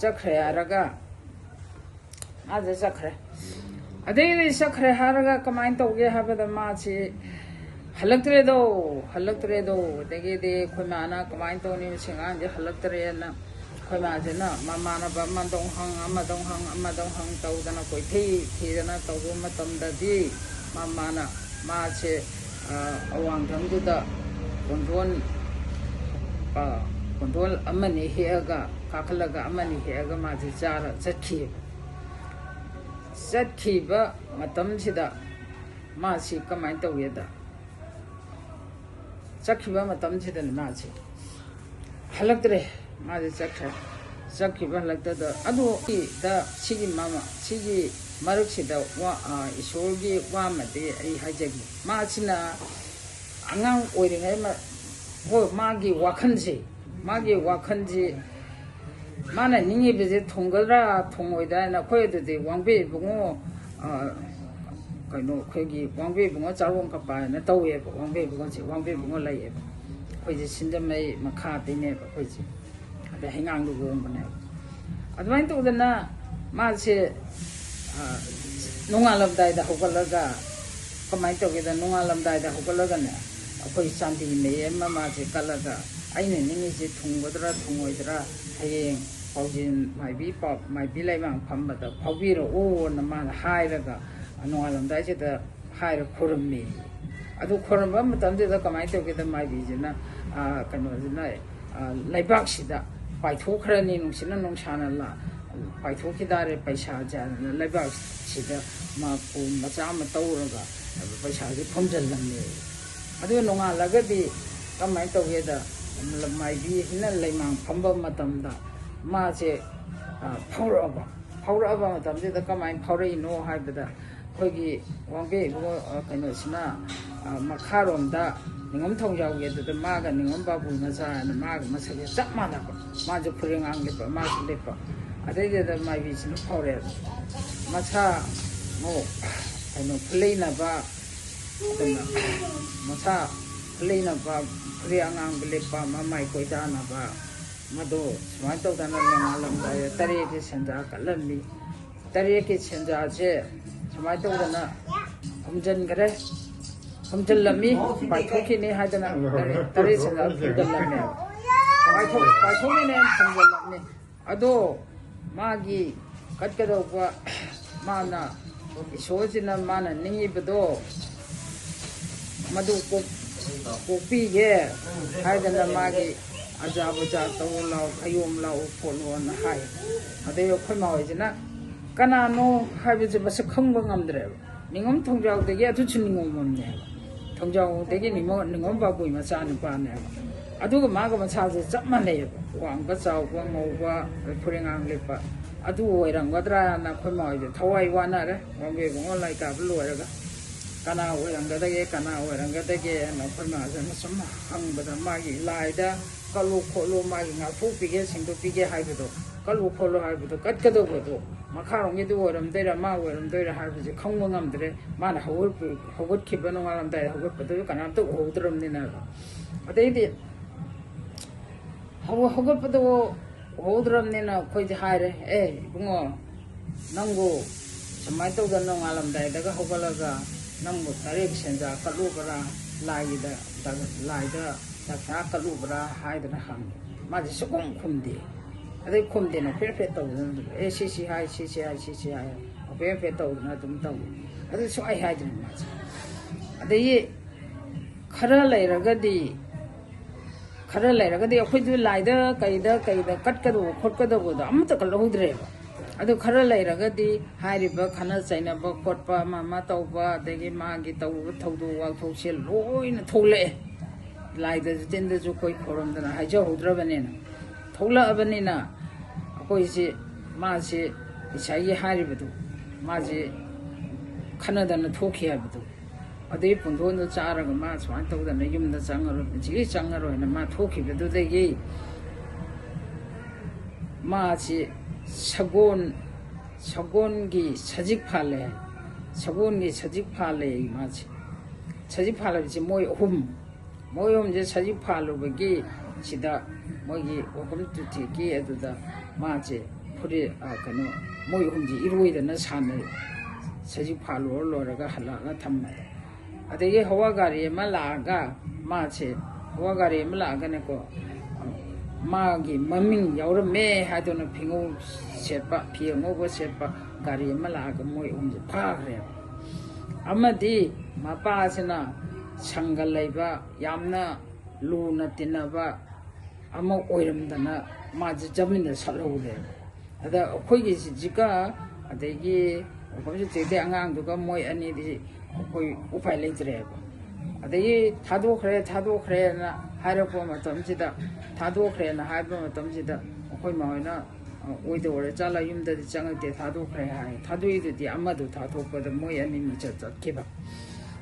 ꯆꯠꯈ꯭ꯔꯦ ꯍꯥꯏꯔꯒ ꯃꯥꯁꯦ ꯆꯠꯈ꯭ꯔꯦ꯫ ꯑꯗꯩꯗꯤ ꯆꯠꯈ꯭ꯔꯦ ꯍꯥꯏꯔꯒ ꯀꯃꯥꯏꯅ ꯇꯧꯒꯦ ꯍꯥꯏꯕꯗ ꯃꯥꯁꯤ ꯍꯜꯂꯛꯇ꯭ꯔꯦꯗꯣ, ꯍꯜꯂꯛꯇ꯭ꯔꯦꯗꯣ꯫ ꯑꯗꯒꯤꯗꯤ ꯑꯩꯈꯣꯏ ꯃꯥꯅ ꯀꯃꯥꯏꯅ ꯇꯧꯅꯤ, ꯃꯁꯤ ꯑꯉꯥꯡꯁꯦ ꯍꯜꯂꯛꯇ꯭ꯔꯦꯅ ꯑꯩꯈꯣꯏ ꯃꯥꯁꯤꯅ ꯃꯃꯥꯟꯅꯕ ꯑꯃꯗꯧ ꯍꯪ, ꯑꯃꯗꯧ ꯍꯪ, ꯑꯃꯗꯧ ꯍꯪ ꯇꯧꯗꯅ ꯀꯣꯏꯊꯤ ꯊꯤꯗꯅ ꯇꯧꯕ ꯃꯇꯝꯗꯗꯤ ꯃꯃꯥꯅ ꯃꯥꯁꯦ, ꯑ, ꯑꯋꯥꯡꯊꯪꯗꯨꯗ ꯄꯣꯟꯊꯣꯟ, ꯑ, ꯄꯣꯟꯊꯣꯟ ꯑꯃꯅꯤ ꯍꯦꯛꯑꯒ, ꯀꯥꯈꯠꯂꯒ ꯑꯃꯅꯤ ꯍꯦꯛꯑꯒ ꯃꯥꯁꯦ ꯆꯥꯔ ꯆꯠꯈꯤꯑꯕ꯫ ꯆꯠꯈꯤꯕ ꯃꯇꯝꯁꯤꯗ ꯃꯥꯁꯤ ꯀꯃꯥꯏꯅ ꯇꯧꯒꯦꯗ, ꯆꯠꯈꯤꯕ ꯃꯇꯝꯁꯤꯗꯅꯦ ꯃꯥꯁꯦ ꯍꯜꯂꯛꯇ꯭ꯔꯦ꯫ ꯃꯥꯁꯦ ꯆꯠꯈ꯭ꯔꯦ꯫ ꯆꯠꯈꯤꯕ ꯍꯜꯂꯛꯇꯗ, ꯑꯗꯨ ꯗ ꯁꯤꯒꯤ ꯃꯃ-, ꯁꯤꯒꯤ ꯃꯔꯛꯁꯤꯗ ꯋꯥ-, ꯑ, ꯏꯁꯣꯔꯒꯤ ꯋꯥ ꯑꯃꯗꯤ ꯑꯩ ꯍꯥꯏꯖꯒꯦ꯫ ꯃꯥꯁꯤꯅ ꯑꯉꯥꯡ ꯑꯣꯏꯔꯤꯉꯩ ꯃ-, ꯍꯣꯏ, ꯃꯥꯒꯤ ꯋꯥꯈꯜꯁꯦ, ꯃꯥꯒꯤ ꯋꯥꯈꯜꯁꯤ ꯃꯥꯅ ꯅꯤꯡꯉꯤꯕꯁꯦ ꯊꯨꯡꯒꯗ꯭ꯔꯥ ꯊꯨꯡꯉꯣꯏꯗ꯭ꯔꯥ ꯍꯥꯏꯅ ꯑꯩꯈꯣꯏ ꯑꯗꯨꯗꯤ ꯋꯥꯡꯕ꯭ꯔꯦꯟ ꯏꯕꯨꯡꯉꯣ, ꯑ, ꯀꯩꯅꯣ, ꯑꯩꯈꯣꯏꯒꯤ ꯋꯥꯡꯕ꯭ꯔꯦꯟ ꯏꯕꯨꯡꯉꯣ ꯆꯥꯔꯣꯡ ꯀꯄꯥ ꯍꯥꯏꯅ ꯇꯧꯋꯦꯕ꯫ ꯋꯥꯡꯕ꯭ꯔꯦꯟ ꯏꯕꯨꯡꯉꯣꯁꯦ, ꯋꯥꯡꯕ꯭ꯔꯦꯟ ꯏꯕꯨꯡꯉꯣ ꯂꯩꯌꯦꯕ꯫ ꯑꯩꯈꯣꯏꯁꯦ ꯁꯤꯡꯖꯃꯩ ꯃꯈꯥꯗꯩꯅꯦꯕ ꯑꯩꯈꯣꯏꯁꯦ꯫ ꯑꯗꯩ ꯍꯩꯉꯥꯡꯗ ꯍꯣꯡꯕꯅꯦꯕ꯫ ꯑꯗꯨꯃꯥꯏꯅ ꯇꯧꯗꯅ ꯃꯥꯁꯦ, ꯑ, ꯅꯣꯡꯉꯥꯜꯂꯝꯗꯥꯏꯗ ꯍꯧꯒꯠꯂꯒ, ꯀꯃꯥꯏꯅ ꯇꯧꯒꯦꯗ, ꯅꯣꯡꯉꯥꯜꯂꯝꯗꯥꯏꯗ ꯍꯧꯒꯠꯂꯒꯅꯦ, ꯑꯩꯈꯣꯏ ꯆꯥꯟꯗꯤ ꯃꯌꯦꯛ ꯑꯃ ꯃꯥꯁꯦ ꯀꯠꯂꯒ, "ꯑꯩꯅ ꯅꯤꯡꯉꯤꯁꯦ ꯊꯨꯡꯒꯗ꯭ꯔꯥ ꯊꯨꯡꯉꯣꯏꯗ꯭ꯔꯥ ꯍꯌꯦꯡ ꯄꯥꯎꯖꯦꯜ ꯃꯥꯏꯕꯤ ꯄꯥꯎ-, ꯃꯥꯏꯕꯤ ꯂꯩꯃꯥꯡ ꯐꯝꯕꯗ ꯐꯥꯎꯕꯤꯔꯛꯑꯣꯅ" ꯃꯥꯅ ꯍꯥꯏꯔꯒ, ꯅꯣꯡꯉꯥꯜꯂꯝꯗꯥꯏꯁꯤꯗ ꯍꯥꯏꯔ ꯈꯨꯔꯨꯝꯃꯤ꯫ ꯑꯗꯨ ꯈꯨꯔꯨꯝꯕ ꯃꯇꯝꯗꯨꯗ ꯀꯃꯥꯏꯅ ꯇꯧꯒꯦꯗ, ꯃꯥꯏꯕꯤꯁꯤꯅ, ꯑ, ꯀꯩꯅꯣꯁꯤꯅ, ꯑ, ꯂꯩꯕꯥꯛꯁꯤꯗ ꯄꯥꯏꯊꯣꯛꯈ꯭ꯔꯅꯤ, ꯅꯨꯡꯁꯤꯠꯅ ꯅꯨꯡꯁꯥꯅ ꯂꯥ-, ꯄꯥꯏꯊꯣꯛꯈꯤꯗꯥꯔꯦ ꯄꯩꯁꯥꯁꯦ ꯍꯥꯏꯗꯅ ꯂꯩꯕꯥꯛꯁꯤꯗ ꯃꯥ ꯀꯣꯝ ꯃꯆꯥ ꯑꯃ ꯇꯧꯔꯒ ꯄꯩꯁꯥꯁꯦ ꯐꯨꯝꯖꯤꯜꯂꯝꯃꯦ꯫ ꯑꯗꯨ ꯅꯣꯡꯉꯥꯜꯂꯒꯗꯤ ꯀꯃꯥꯏꯅ ꯇꯧꯒꯦꯗ, ꯃꯥꯏꯕꯤꯁꯤꯅ ꯂꯩꯃꯥꯡ ꯐꯝꯕ ꯃꯇꯝꯗ ꯃꯥꯁꯦ, ꯑ, ꯐꯥꯎꯔꯛꯑꯕ꯫ ꯐꯥꯎꯔꯛꯑꯕ ꯃꯇꯝꯁꯤꯗ ꯀꯃꯥꯏꯅ ꯐꯥꯎꯔꯛꯏꯅꯣ ꯍꯥꯏꯕꯗ, ꯑꯩꯈꯣꯏꯒꯤ ꯋꯥꯡꯕꯦ ꯏꯕꯨꯡꯉꯣ, ꯑ, ꯀꯩꯅꯣꯁꯤꯅ, ꯑ, ꯃꯈꯥꯔꯣꯝꯗ ꯅꯤꯉꯣꯝ ꯊꯣꯡꯖꯥꯎꯒꯤ ꯑꯗꯨꯗ ꯃꯥꯒ ꯅꯤꯉꯣꯝ ꯕꯥꯕꯨ ꯃꯆꯥ ꯍꯥꯏꯅ ꯃꯥꯒ ꯃꯁꯛꯁꯦ ꯆꯞ ꯃꯥꯟꯅꯕ, ꯃꯥꯁꯨ ꯐꯨꯔꯤꯠ ꯑꯉꯥꯡ ꯂꯤꯠꯄ, ꯃꯥꯁꯨ ꯂꯤꯠꯄ꯫ ꯑꯗꯩꯗꯨꯗ ꯃꯥꯏꯕꯤꯁꯤꯅ ꯐꯥꯎꯔꯛꯑꯦꯕ, ꯃꯁꯥ ꯑꯃꯨꯛ ꯀꯩꯅꯣ ꯐꯨꯂꯩꯅꯕ, ꯑꯗꯨꯅ ꯃꯁꯥ ꯐꯨꯂꯩꯅꯕ, ꯐꯨꯔꯤꯠ ꯑꯉꯥꯡꯕ ꯂꯤꯠꯄ, ꯃꯃꯥꯏ ꯀꯣꯏꯗꯥꯅꯕ, ꯃꯗꯨ ꯁꯨꯃꯥꯏꯅ ꯇꯧꯗꯅ ꯅꯣꯡꯉꯥꯜꯂꯝꯗꯥꯏꯗ ꯇꯔꯦꯠꯀꯤ ꯁꯦꯟꯖꯥ ꯀꯠꯂꯝꯃꯤ꯫ ꯇꯔꯦꯠꯀꯤ ꯁꯦꯟꯖꯥꯁꯦ ꯁꯨꯃꯥꯏꯅ ꯇꯧꯗꯅ ꯍꯨꯝꯖꯤꯟꯈ꯭ꯔꯦ꯫ ꯍꯨꯝꯖꯤꯜꯂꯝꯃꯤ, ꯄꯥꯏꯊꯣꯛꯈꯤꯅꯤ ꯍꯥꯏꯗꯅ ꯇꯔꯦꯠ, ꯇꯔꯦꯠ ꯁꯦꯟꯖꯥ ꯍꯨꯝꯖꯤꯜꯂꯝꯃꯦ꯫ ꯄꯥꯏꯊꯣꯛ-, ꯄꯥꯏꯊꯣꯛꯈꯤꯅꯤ, ꯍꯨꯝꯖꯤꯜꯂꯝꯃꯤ꯫ ꯑꯗꯣ ꯃꯥꯒꯤ ꯀꯠꯀꯗꯧꯕ, ꯃꯥꯅ, ꯏꯁꯣꯔꯁꯤꯅ ꯃꯥꯅ ꯅꯤꯡꯉꯤꯕꯗꯣ ꯃꯗꯨ ꯀꯣꯛ-, ꯀꯣꯛꯄꯤꯒꯦ ꯍꯥꯏꯗꯅ ꯃꯥꯒꯤ ꯑꯖꯥ ꯕꯖꯥ ꯇꯧ ꯂꯥꯎ, ꯈꯌꯣꯝ ꯂꯥꯎ ꯈꯣꯠꯂꯣꯅ ꯍꯥꯏ꯫ ꯑꯗꯩ ꯑꯩꯈꯣꯏ ꯃꯥ ꯍꯣꯏꯁꯤꯅ ꯀꯅꯥꯅꯣ ꯍꯥꯏꯕꯁꯦ ꯃꯁꯛ ꯈꯪꯕ ꯉꯝꯗ꯭ꯔꯦꯕ꯫ ꯅꯤꯉꯣꯝ ꯊꯣꯡꯖꯥꯎꯗꯒꯤ ꯑꯗꯨꯁꯨ ꯅꯤꯉꯣꯝ ꯑꯃꯅꯦꯕ꯫ ꯊꯣꯡꯖꯥꯎꯗꯒꯤ ꯅꯤꯉꯣꯝ, ꯅꯤꯉꯣꯝ ꯕꯥꯕꯨꯒꯤ ꯃꯆꯥꯅꯨꯄꯥꯅꯦꯕ꯫ ꯑꯗꯨꯒ ꯃꯥꯒ ꯃꯁꯥꯁꯦ ꯆꯞ ꯃꯥꯟꯅꯩꯌꯦꯕ꯫ ꯋꯥꯡꯕ, ꯆꯥꯎꯕ, ꯉꯧꯕ, ꯐꯨꯔꯤꯉꯥꯡ ꯂꯤꯠꯄ꯫ ꯑꯗꯨ ꯑꯣꯏꯔꯝꯒꯗ꯭ꯔꯥꯅ ꯑꯩꯈꯣꯏ ꯃꯥ ꯍꯣꯏꯁꯦ ꯊꯋꯥꯏ ꯋꯥꯅꯔꯦ꯫ ꯋꯥꯡꯕꯦ ꯏꯕꯨꯡꯉꯣ ꯂꯥꯏꯔꯤꯛ ꯇꯥꯕ ꯂꯣꯏꯔꯒ ꯀꯅꯥ ꯑꯣꯏꯔꯝꯒꯗꯒꯦ, ꯀꯅꯥ ꯑꯣꯏꯔꯝꯒꯗꯒꯦꯅ ꯑꯩꯈꯣꯏ ꯃꯥꯁꯤꯅ ꯁꯨꯝ ꯍꯪꯕꯗ ꯃꯥꯒꯤ ꯂꯥꯏꯗ ꯀꯠꯂꯨ ꯈꯣꯠꯂꯨ, ꯃꯥꯒꯤ ꯉꯥꯛꯊꯣꯛꯄꯤꯒꯦ, ꯁꯦꯡꯗꯣꯛꯄꯤꯒꯦ ꯍꯥꯏꯕꯗꯣ, ꯀꯠꯂꯨ ꯈꯣꯠꯂꯨ ꯍꯥꯏꯕꯗꯣ, ꯀꯠꯀꯗꯧꯕꯗꯣ ꯃꯈꯥꯔꯣꯝꯒꯤꯗꯨ ꯑꯣꯏꯔꯝꯗꯣꯏꯔꯥ, ꯃꯥ ꯑꯣꯏꯔꯝꯗꯣꯏꯔꯥ ꯍꯥꯏꯕꯁꯦ ꯈꯪꯕ ꯉꯝꯗ꯭ꯔꯦ꯫ ꯃꯥꯅ ꯍꯧꯒꯠꯄ-, ꯍꯧꯒꯠꯈꯤꯕ ꯅꯣꯡꯉꯥꯜꯂꯝꯗꯥꯏꯗ ꯍꯧꯒꯠꯄꯗꯨꯁꯨ ꯀꯅꯥꯝꯇ ꯎꯍꯧꯗ꯭ꯔꯕꯅꯤꯅ꯫ ꯑꯗꯩꯗꯤ ꯍꯧ-, ꯍꯧꯒꯠꯄꯗꯣ ꯎꯍꯧꯗ꯭ꯔꯕꯅꯤꯅ ꯑꯩꯈꯣꯏꯁꯦ ꯍꯥꯏꯔꯦ, "ꯑꯦ ꯏꯕꯨꯡꯉꯣ, ꯅꯪꯕꯨ ꯁꯨꯃꯥꯏꯅ ꯇꯧꯗꯅ ꯅꯣꯡꯉꯥꯜꯂꯝꯗꯥꯏꯗꯒ ꯍꯧꯒꯠꯂꯒ ꯅꯪꯕꯨ ꯇꯔꯦꯠ ꯁꯦꯟꯖꯥ ꯀꯠꯂꯨꯕ꯭ꯔꯥ, ꯂꯥꯏꯒꯤꯗ, ꯂꯥꯏꯗ ꯗꯛꯁꯥ ꯀꯠꯂꯨꯕ꯭ꯔꯥ?" ꯍꯥꯏꯗꯅ ꯍꯪꯉꯦ꯫ ꯃꯥꯁꯦ ꯁꯨꯈꯨꯝ ꯈꯨꯝꯗꯦ꯫ ꯑꯗꯩ ꯈꯨꯝꯗꯦꯅ ꯐꯦꯠ ꯐꯦꯠ ꯇꯧꯗꯅ ꯑꯗꯨꯝ, "ꯑꯦ, ꯁꯤ ꯁꯤ ꯍꯥꯏ, ꯁꯤ ꯁꯤ ꯍꯥꯏ, ꯁꯤ ꯁꯤ ꯍꯥꯏ", ꯐꯦꯠ ꯐꯦꯠ ꯇꯧꯗꯅ ꯑꯗꯨꯝ ꯇꯧꯏ꯫ ꯑꯗꯨ ꯁꯨꯡꯍꯥꯏ ꯍꯥꯏꯗ꯭ꯔꯦ ꯃꯥꯁꯦ꯫ ꯑꯗꯒꯤ ꯈꯔ ꯂꯩꯔꯒꯗꯤ, ꯈꯔ ꯂꯩꯔꯒꯗꯤ ꯑꯩꯈꯣꯏꯁꯨ ꯂꯥꯏꯗ ꯀꯩꯗ, ꯀꯩꯗ ꯀꯠꯀꯗꯧꯕ ꯈꯣꯠꯀꯗꯧꯕꯗꯣ ꯑꯃꯠꯇ ꯀꯠꯍꯧꯗ꯭ꯔꯦꯕ꯫ ꯑꯗꯨ ꯈꯔ ꯂꯩꯔꯒꯗꯤ ꯍꯥꯏꯔꯤꯕ ꯈꯠꯅ ꯆꯩꯅꯕ ꯈꯣꯠꯄ, ꯑꯃ ꯑꯃ ꯇꯧꯕ, ꯑꯗꯒꯤ ꯃꯥꯒꯤ ꯇꯧꯕ ꯊꯧꯗꯣꯛ ꯋꯥꯊꯣꯛꯁꯦ ꯂꯣꯏꯅ ꯊꯣꯛꯂꯛꯑꯦ꯫ ꯂꯥꯏꯗꯁꯨ ꯇꯤꯟꯗꯁꯨ ꯑꯩꯈꯣꯏ ꯈꯣꯏꯔꯝꯗꯅ ꯍꯥꯏꯖꯍꯧꯗ꯭ꯔꯕꯅꯤꯅ꯫ ꯊꯣꯛꯂꯛꯑꯕꯅꯤꯅ ꯑꯩꯈꯣꯏꯁꯤ, ꯃꯥꯁꯤ ꯉꯁꯥꯏꯒꯤ ꯍꯥꯏꯔꯤꯕꯗꯨ, ꯃꯥꯁꯦ ꯈꯠꯅꯗꯅ ꯊꯣꯛꯈꯤ ꯍꯥꯏꯕꯗꯨ, ꯑꯗꯨꯒꯤ ꯄꯨꯡꯗꯣꯟꯗꯨ ꯆꯥꯔꯒ ꯃꯥ ꯁꯨꯃꯥꯏꯅ ꯇꯧꯗꯅ ꯌꯨꯝꯗ ꯆꯪꯉꯔꯣꯏ, ꯄꯨꯟꯁꯤꯒꯤ ꯆꯪꯉꯔꯣꯏꯅ ꯃꯥ ꯊꯣꯛꯈꯤꯕꯗꯨꯗꯒꯤ ꯃꯥꯁꯤ ꯁꯒꯣꯜ, ꯁꯒꯣꯜꯒꯤ ꯁꯖꯤꯛ ꯐꯥꯜꯂꯦ ꯍꯥꯏ꯫ ꯁꯒꯣꯜꯒꯤ ꯁꯖꯤꯛ ꯐꯥꯜꯂꯦ ꯃꯥꯁꯦ꯫ ꯁꯖꯤꯛ ꯐꯥꯜꯂꯕꯁꯦ ꯃꯣꯏ ꯑꯍꯨꯝ, ꯃꯣꯏ ꯑꯍꯨꯝꯁꯦ ꯁꯖꯤꯛ ꯐꯥꯜꯂꯨꯕꯒꯤ ꯁꯤꯗ ꯃꯣꯏꯒꯤ ꯋꯥꯐꯝ ꯇꯨꯊꯤꯛꯀꯤ ꯑꯗꯨꯗ ꯃꯥꯁꯦ ꯐꯨꯔꯤꯠ, ꯑ, ꯀꯩꯅꯣ, ꯃꯣꯏ ꯑꯍꯨꯝꯁꯦ ꯏꯔꯣꯏꯗꯅ ꯁꯥꯟꯅꯩ꯫ ꯁꯖꯤꯛ ꯐꯥꯜꯂꯨꯔ ꯂꯣꯏꯔꯒ ꯍꯜꯂꯛꯑꯒ ꯊꯝꯃꯦ꯫ ꯑꯗꯒꯤ ꯍꯋꯥ ꯒꯥꯔꯤ ꯑꯃ ꯂꯥꯛꯑꯒ ꯃꯥꯁꯦ, ꯍꯋꯥ ꯒꯥꯔꯤ ꯑꯃ ꯂꯥꯛꯑꯒꯅꯦꯀꯣ, ꯃꯥꯒꯤ ꯃꯃꯤꯡ ꯌꯥꯎꯔꯝꯃꯦ ꯍꯥꯏꯗꯨꯅ ꯐꯤꯉꯧ ꯁꯦꯠꯄ, ꯐꯤ ꯑꯉꯧꯕ ꯁꯦꯠꯄ ꯒꯥꯔꯤ ꯑꯃ ꯂꯥꯛꯑꯒ ꯃꯣꯏ ꯑꯍꯨꯝꯁꯦ ꯐꯥꯈ꯭ꯔꯦꯕ꯫ ꯑꯃꯗꯤ ꯃꯄꯥꯁꯤꯅ ꯁꯪꯒ ꯂꯩꯕ, ꯌꯥꯝꯅ ꯂꯨꯅ ꯇꯤꯟꯅꯕ ꯑꯃ ꯑꯣꯏꯔꯝꯗꯅ ꯃꯥꯁꯦ ꯖꯃꯤꯟꯗ ꯁꯠꯍꯧꯔꯦꯕ꯫ ꯑꯗ ꯑꯩꯈꯣꯏꯒꯤ ꯁꯤꯁꯤꯒ ꯑꯗꯒꯤ ꯃꯐꯝꯁꯤ ꯆꯦꯛꯇꯩ ꯑꯉꯥꯡꯗꯨꯒ ꯃꯣꯏ ꯑꯅꯤꯗꯤ ꯑꯩꯈꯣꯏ ꯎꯄꯥꯏ ꯂꯩꯇ꯭ꯔꯦꯕ꯫ ꯑꯗꯒꯤ ꯊꯥꯗꯣꯛꯈ꯭ꯔꯦ, ꯊꯥꯗꯣꯛꯈ꯭ꯔꯦꯅ ꯍꯥꯏꯔꯛꯄ ꯃꯇꯝꯁꯤꯗ, ꯊꯥꯗꯣꯛꯈ꯭ꯔꯦꯅ ꯍꯥꯏꯕ ꯃꯇꯝꯁꯤꯗ ꯑꯩꯈꯣꯏ ꯃꯥ ꯍꯣꯏꯅ, "ꯑ, ꯑꯣꯏꯗꯧꯔꯦ ꯆꯥꯂꯥ, ꯌꯨꯝꯗꯗꯤ ꯆꯪꯉꯛꯇꯦ, ꯊꯥꯗꯣꯛꯈ꯭ꯔꯦ" ꯍꯥꯏ꯫ ꯊꯥꯗꯣꯛꯏꯗꯨꯗꯤ ꯑꯃꯗꯨ ꯊꯥꯗꯣꯛꯄꯗ ꯃꯣꯏ ꯑꯅꯤ ꯃꯤꯆꯠ ꯆꯠꯈꯤꯕ꯫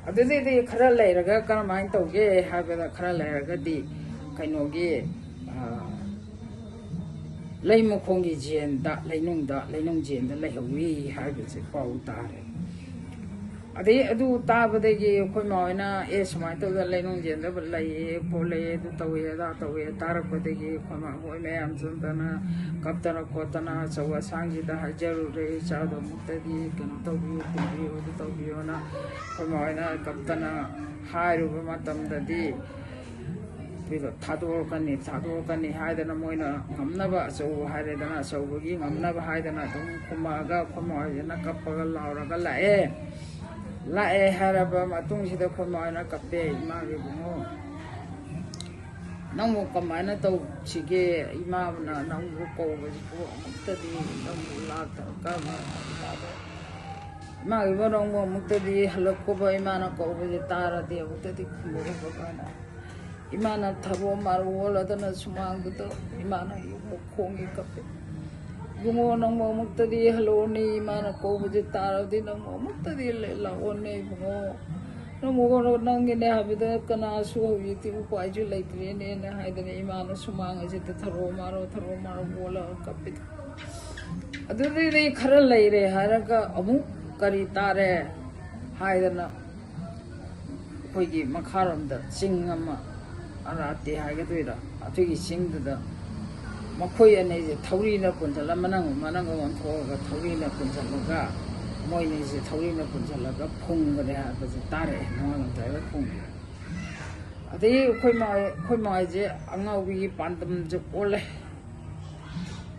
ꯑꯗꯨꯗꯩꯗꯤ ꯈꯔ ꯂꯩꯔꯒ ꯀꯔꯝꯍꯥꯏꯅ ꯇꯧꯒꯦ ꯍꯥꯏꯕꯗ, ꯈꯔ ꯂꯩꯔꯒꯗꯤ ꯀꯩꯅꯣꯒꯤ, ꯑ, ꯂꯩꯃꯈꯣꯡꯒꯤ ꯖꯦꯟꯗ, ꯂꯩꯅꯨꯡꯗ, ꯂꯩꯅꯨꯡ ꯖꯦꯟꯗ ꯂꯩꯍꯧꯋꯤ ꯍꯥꯏꯕꯁꯦ ꯄꯥꯎ ꯇꯥꯔꯦ꯫ ꯑꯗꯩ ꯑꯗꯨ ꯇꯥꯕꯗꯒꯤ ꯑꯩꯈꯣꯏ ꯃꯥ ꯍꯣꯏꯅ, "ꯑꯦ, ꯁꯨꯃꯥꯏꯅ ꯇꯧꯗꯅ ꯂꯩꯅꯨꯡ ꯖꯦꯟꯗ ꯂꯩꯌꯦ ꯈꯣꯠꯂꯦ, ꯑꯗꯨ ꯇꯧꯋꯦ ꯑꯗꯥ ꯇꯧꯋꯦ" ꯇꯥꯔꯛꯄꯗꯒꯤ ꯑꯩꯈꯣꯏ ꯃꯥ ꯍꯣꯏ ꯃꯌꯥꯝ ꯆꯪꯗꯅ ꯀꯞꯇꯅ ꯈꯣꯠꯇꯅ ꯑꯆꯧ ꯑꯁꯥꯡꯁꯤꯗ ꯍꯥꯏꯖꯔꯨꯔꯦ, "ꯏꯆꯥꯗꯣ ꯑꯃꯨꯛꯇꯗꯤ ꯀꯩꯅꯣ ꯇꯧꯕꯤꯌꯨ, ꯄꯨꯟꯕꯤꯌꯨ, ꯑꯗꯨ ꯇꯧꯕꯤꯌꯨꯅ" ꯑꯩꯈꯣꯏ ꯃꯥ ꯍꯣꯏꯅ ꯀꯞꯇꯅ ꯍꯥꯏꯔꯨꯕ ꯃꯇꯝꯗꯗꯤ, "ꯊꯥꯗꯣꯛꯑꯀꯅꯤ, ꯊꯥꯗꯣꯛꯑꯀꯅꯤ" ꯍꯥꯏꯗꯅ ꯃꯣꯏꯅ ꯉꯝꯅꯕ, ꯑꯆꯧꯕ ꯍꯥꯏꯔꯦꯗꯅ, ꯑꯆꯧꯕꯒꯤ ꯉꯝꯅꯕ ꯍꯥꯏꯗꯅ ꯑꯗꯨꯝ ꯈꯨꯝꯃꯛꯑꯒ ꯑꯩꯈꯣꯏ ꯃꯥ ꯍꯣꯏꯁꯤꯅ ꯀꯞꯄꯒ ꯂꯥꯎꯔꯒ ꯂꯥꯛꯑꯦ꯫ ꯂꯥꯛꯑꯦ ꯍꯥꯏꯔꯕ ꯃꯇꯨꯡꯁꯤꯗ ꯑꯩꯈꯣꯏ ꯃꯥ ꯍꯣꯏꯅ ꯀꯞꯄꯦ, "ꯏꯃꯥꯒꯤ ꯏꯕꯨꯡꯉꯣ, ꯅꯪꯕꯨ ꯀꯃꯥꯏꯅ ꯇꯧꯁꯤꯒꯦ? ꯏꯃꯥꯅ ꯅꯪꯕꯨ ꯀꯧꯕꯁꯤꯕꯨ ꯑꯃꯨꯛꯇꯗꯤ ꯅꯪꯕꯨ ꯂꯥꯛꯇ ꯀꯔꯝꯍꯥꯏꯅ ꯏꯃꯥꯗꯣ, ꯏꯃꯥꯒꯤ ꯏꯕꯨꯡꯉꯣ, ꯅꯪꯕꯨ ꯑꯃꯨꯛꯇꯗꯤ ꯍꯜꯂꯛꯈꯣꯕ, ꯏꯃꯥꯅ ꯀꯧꯕꯁꯦ ꯇꯥꯔꯗꯤ ꯑꯃꯨꯛꯇꯗꯤ ꯈꯨꯝꯃꯛꯈꯣꯕ" ꯀꯥꯏꯅ ꯏꯃꯥꯅ ꯊꯔꯣ ꯃꯥꯔꯣ ꯑꯣꯜꯂꯗꯅ ꯁꯨꯃꯥꯡꯗꯨꯗ ꯏꯃꯥꯅ ꯌꯨꯝ ꯈꯣꯡꯒꯤ ꯀꯞꯄꯦ꯫ "ꯏꯕꯨꯡꯉꯣ, ꯅꯪꯕꯨ ꯑꯃꯨꯛꯇꯗꯤ ꯍꯜꯂꯛꯑꯣꯅꯦ, ꯏꯃꯥꯅ ꯀꯧꯕꯁꯦ ꯇꯥꯔꯗꯤ ꯅꯪꯕꯨ ꯑꯃꯨꯛꯇꯗꯤ ꯂꯥꯛꯑꯣꯅꯦ ꯏꯕꯨꯡꯉꯣ, ꯅꯪꯕꯨ ꯅꯪꯒꯤꯅꯦ ꯍꯥꯏꯕꯗ ꯀꯅꯥꯁꯨ ꯍꯧꯖꯤꯛꯇꯤ ꯎꯄꯥꯏꯁꯨ ꯂꯩꯇ꯭ꯔꯦꯅꯦꯅ" ꯍꯥꯏꯗꯅ ꯏꯃꯥꯅ ꯁꯨꯃꯥꯡ ꯑꯁꯤꯗ ꯊꯔꯣ ꯃꯥꯔꯣ ꯊꯔꯣ ꯃꯥꯔꯣ ꯑꯣꯜꯂꯒ ꯀꯞꯄꯤꯗꯣ꯫ ꯑꯗꯨꯗꯩꯗꯤ ꯈꯔ ꯂꯩꯔꯦ ꯍꯥꯏꯔꯒ ꯑꯃꯨꯛ ꯀꯔꯤ ꯇꯥꯔꯦ ꯍꯥꯏꯗꯅ, ꯑꯩꯈꯣꯏꯒꯤ ꯃꯈꯥꯔꯣꯝꯗ ꯆꯤꯡ ꯑꯃ, ꯑꯔꯥꯇꯤ ꯍꯥꯏꯒꯗꯣꯏꯔꯥ, ꯑꯗꯨꯒꯤ ꯆꯤꯡꯗꯨꯗ ꯃꯈꯣꯏ ꯑꯅꯤꯁꯦ ꯊꯧꯔꯤꯅ ꯄꯨꯟꯁꯤꯜꯂ, ꯃꯅꯪ ꯃꯅꯪꯒ ꯑꯣꯟꯊꯣꯛꯑꯒ ꯊꯧꯔꯤꯅ ꯄꯨꯟꯁꯤꯜꯂꯒ, ꯃꯣꯏꯅꯤꯁꯦ ꯊꯧꯔꯤꯅ ꯄꯨꯟꯁꯤꯜꯂꯒ ꯐꯨꯝꯈ꯭ꯔꯦ ꯍꯥꯏꯕꯁꯦ ꯇꯥꯔꯛꯑꯦ, ꯅꯣꯡꯉꯥꯜꯂꯝꯗꯥꯏꯗ ꯐꯨꯝꯈ꯭ꯔꯦ꯫ ꯑꯗꯩ ꯑꯩꯈꯣꯏ ꯃꯥ, ꯑꯩꯈꯣꯏ ꯃꯥꯁꯦ ꯑꯉꯥꯎꯕꯤꯒꯤ ꯄꯥꯟꯗꯝꯁꯦ ꯑꯣꯜꯂꯦ꯫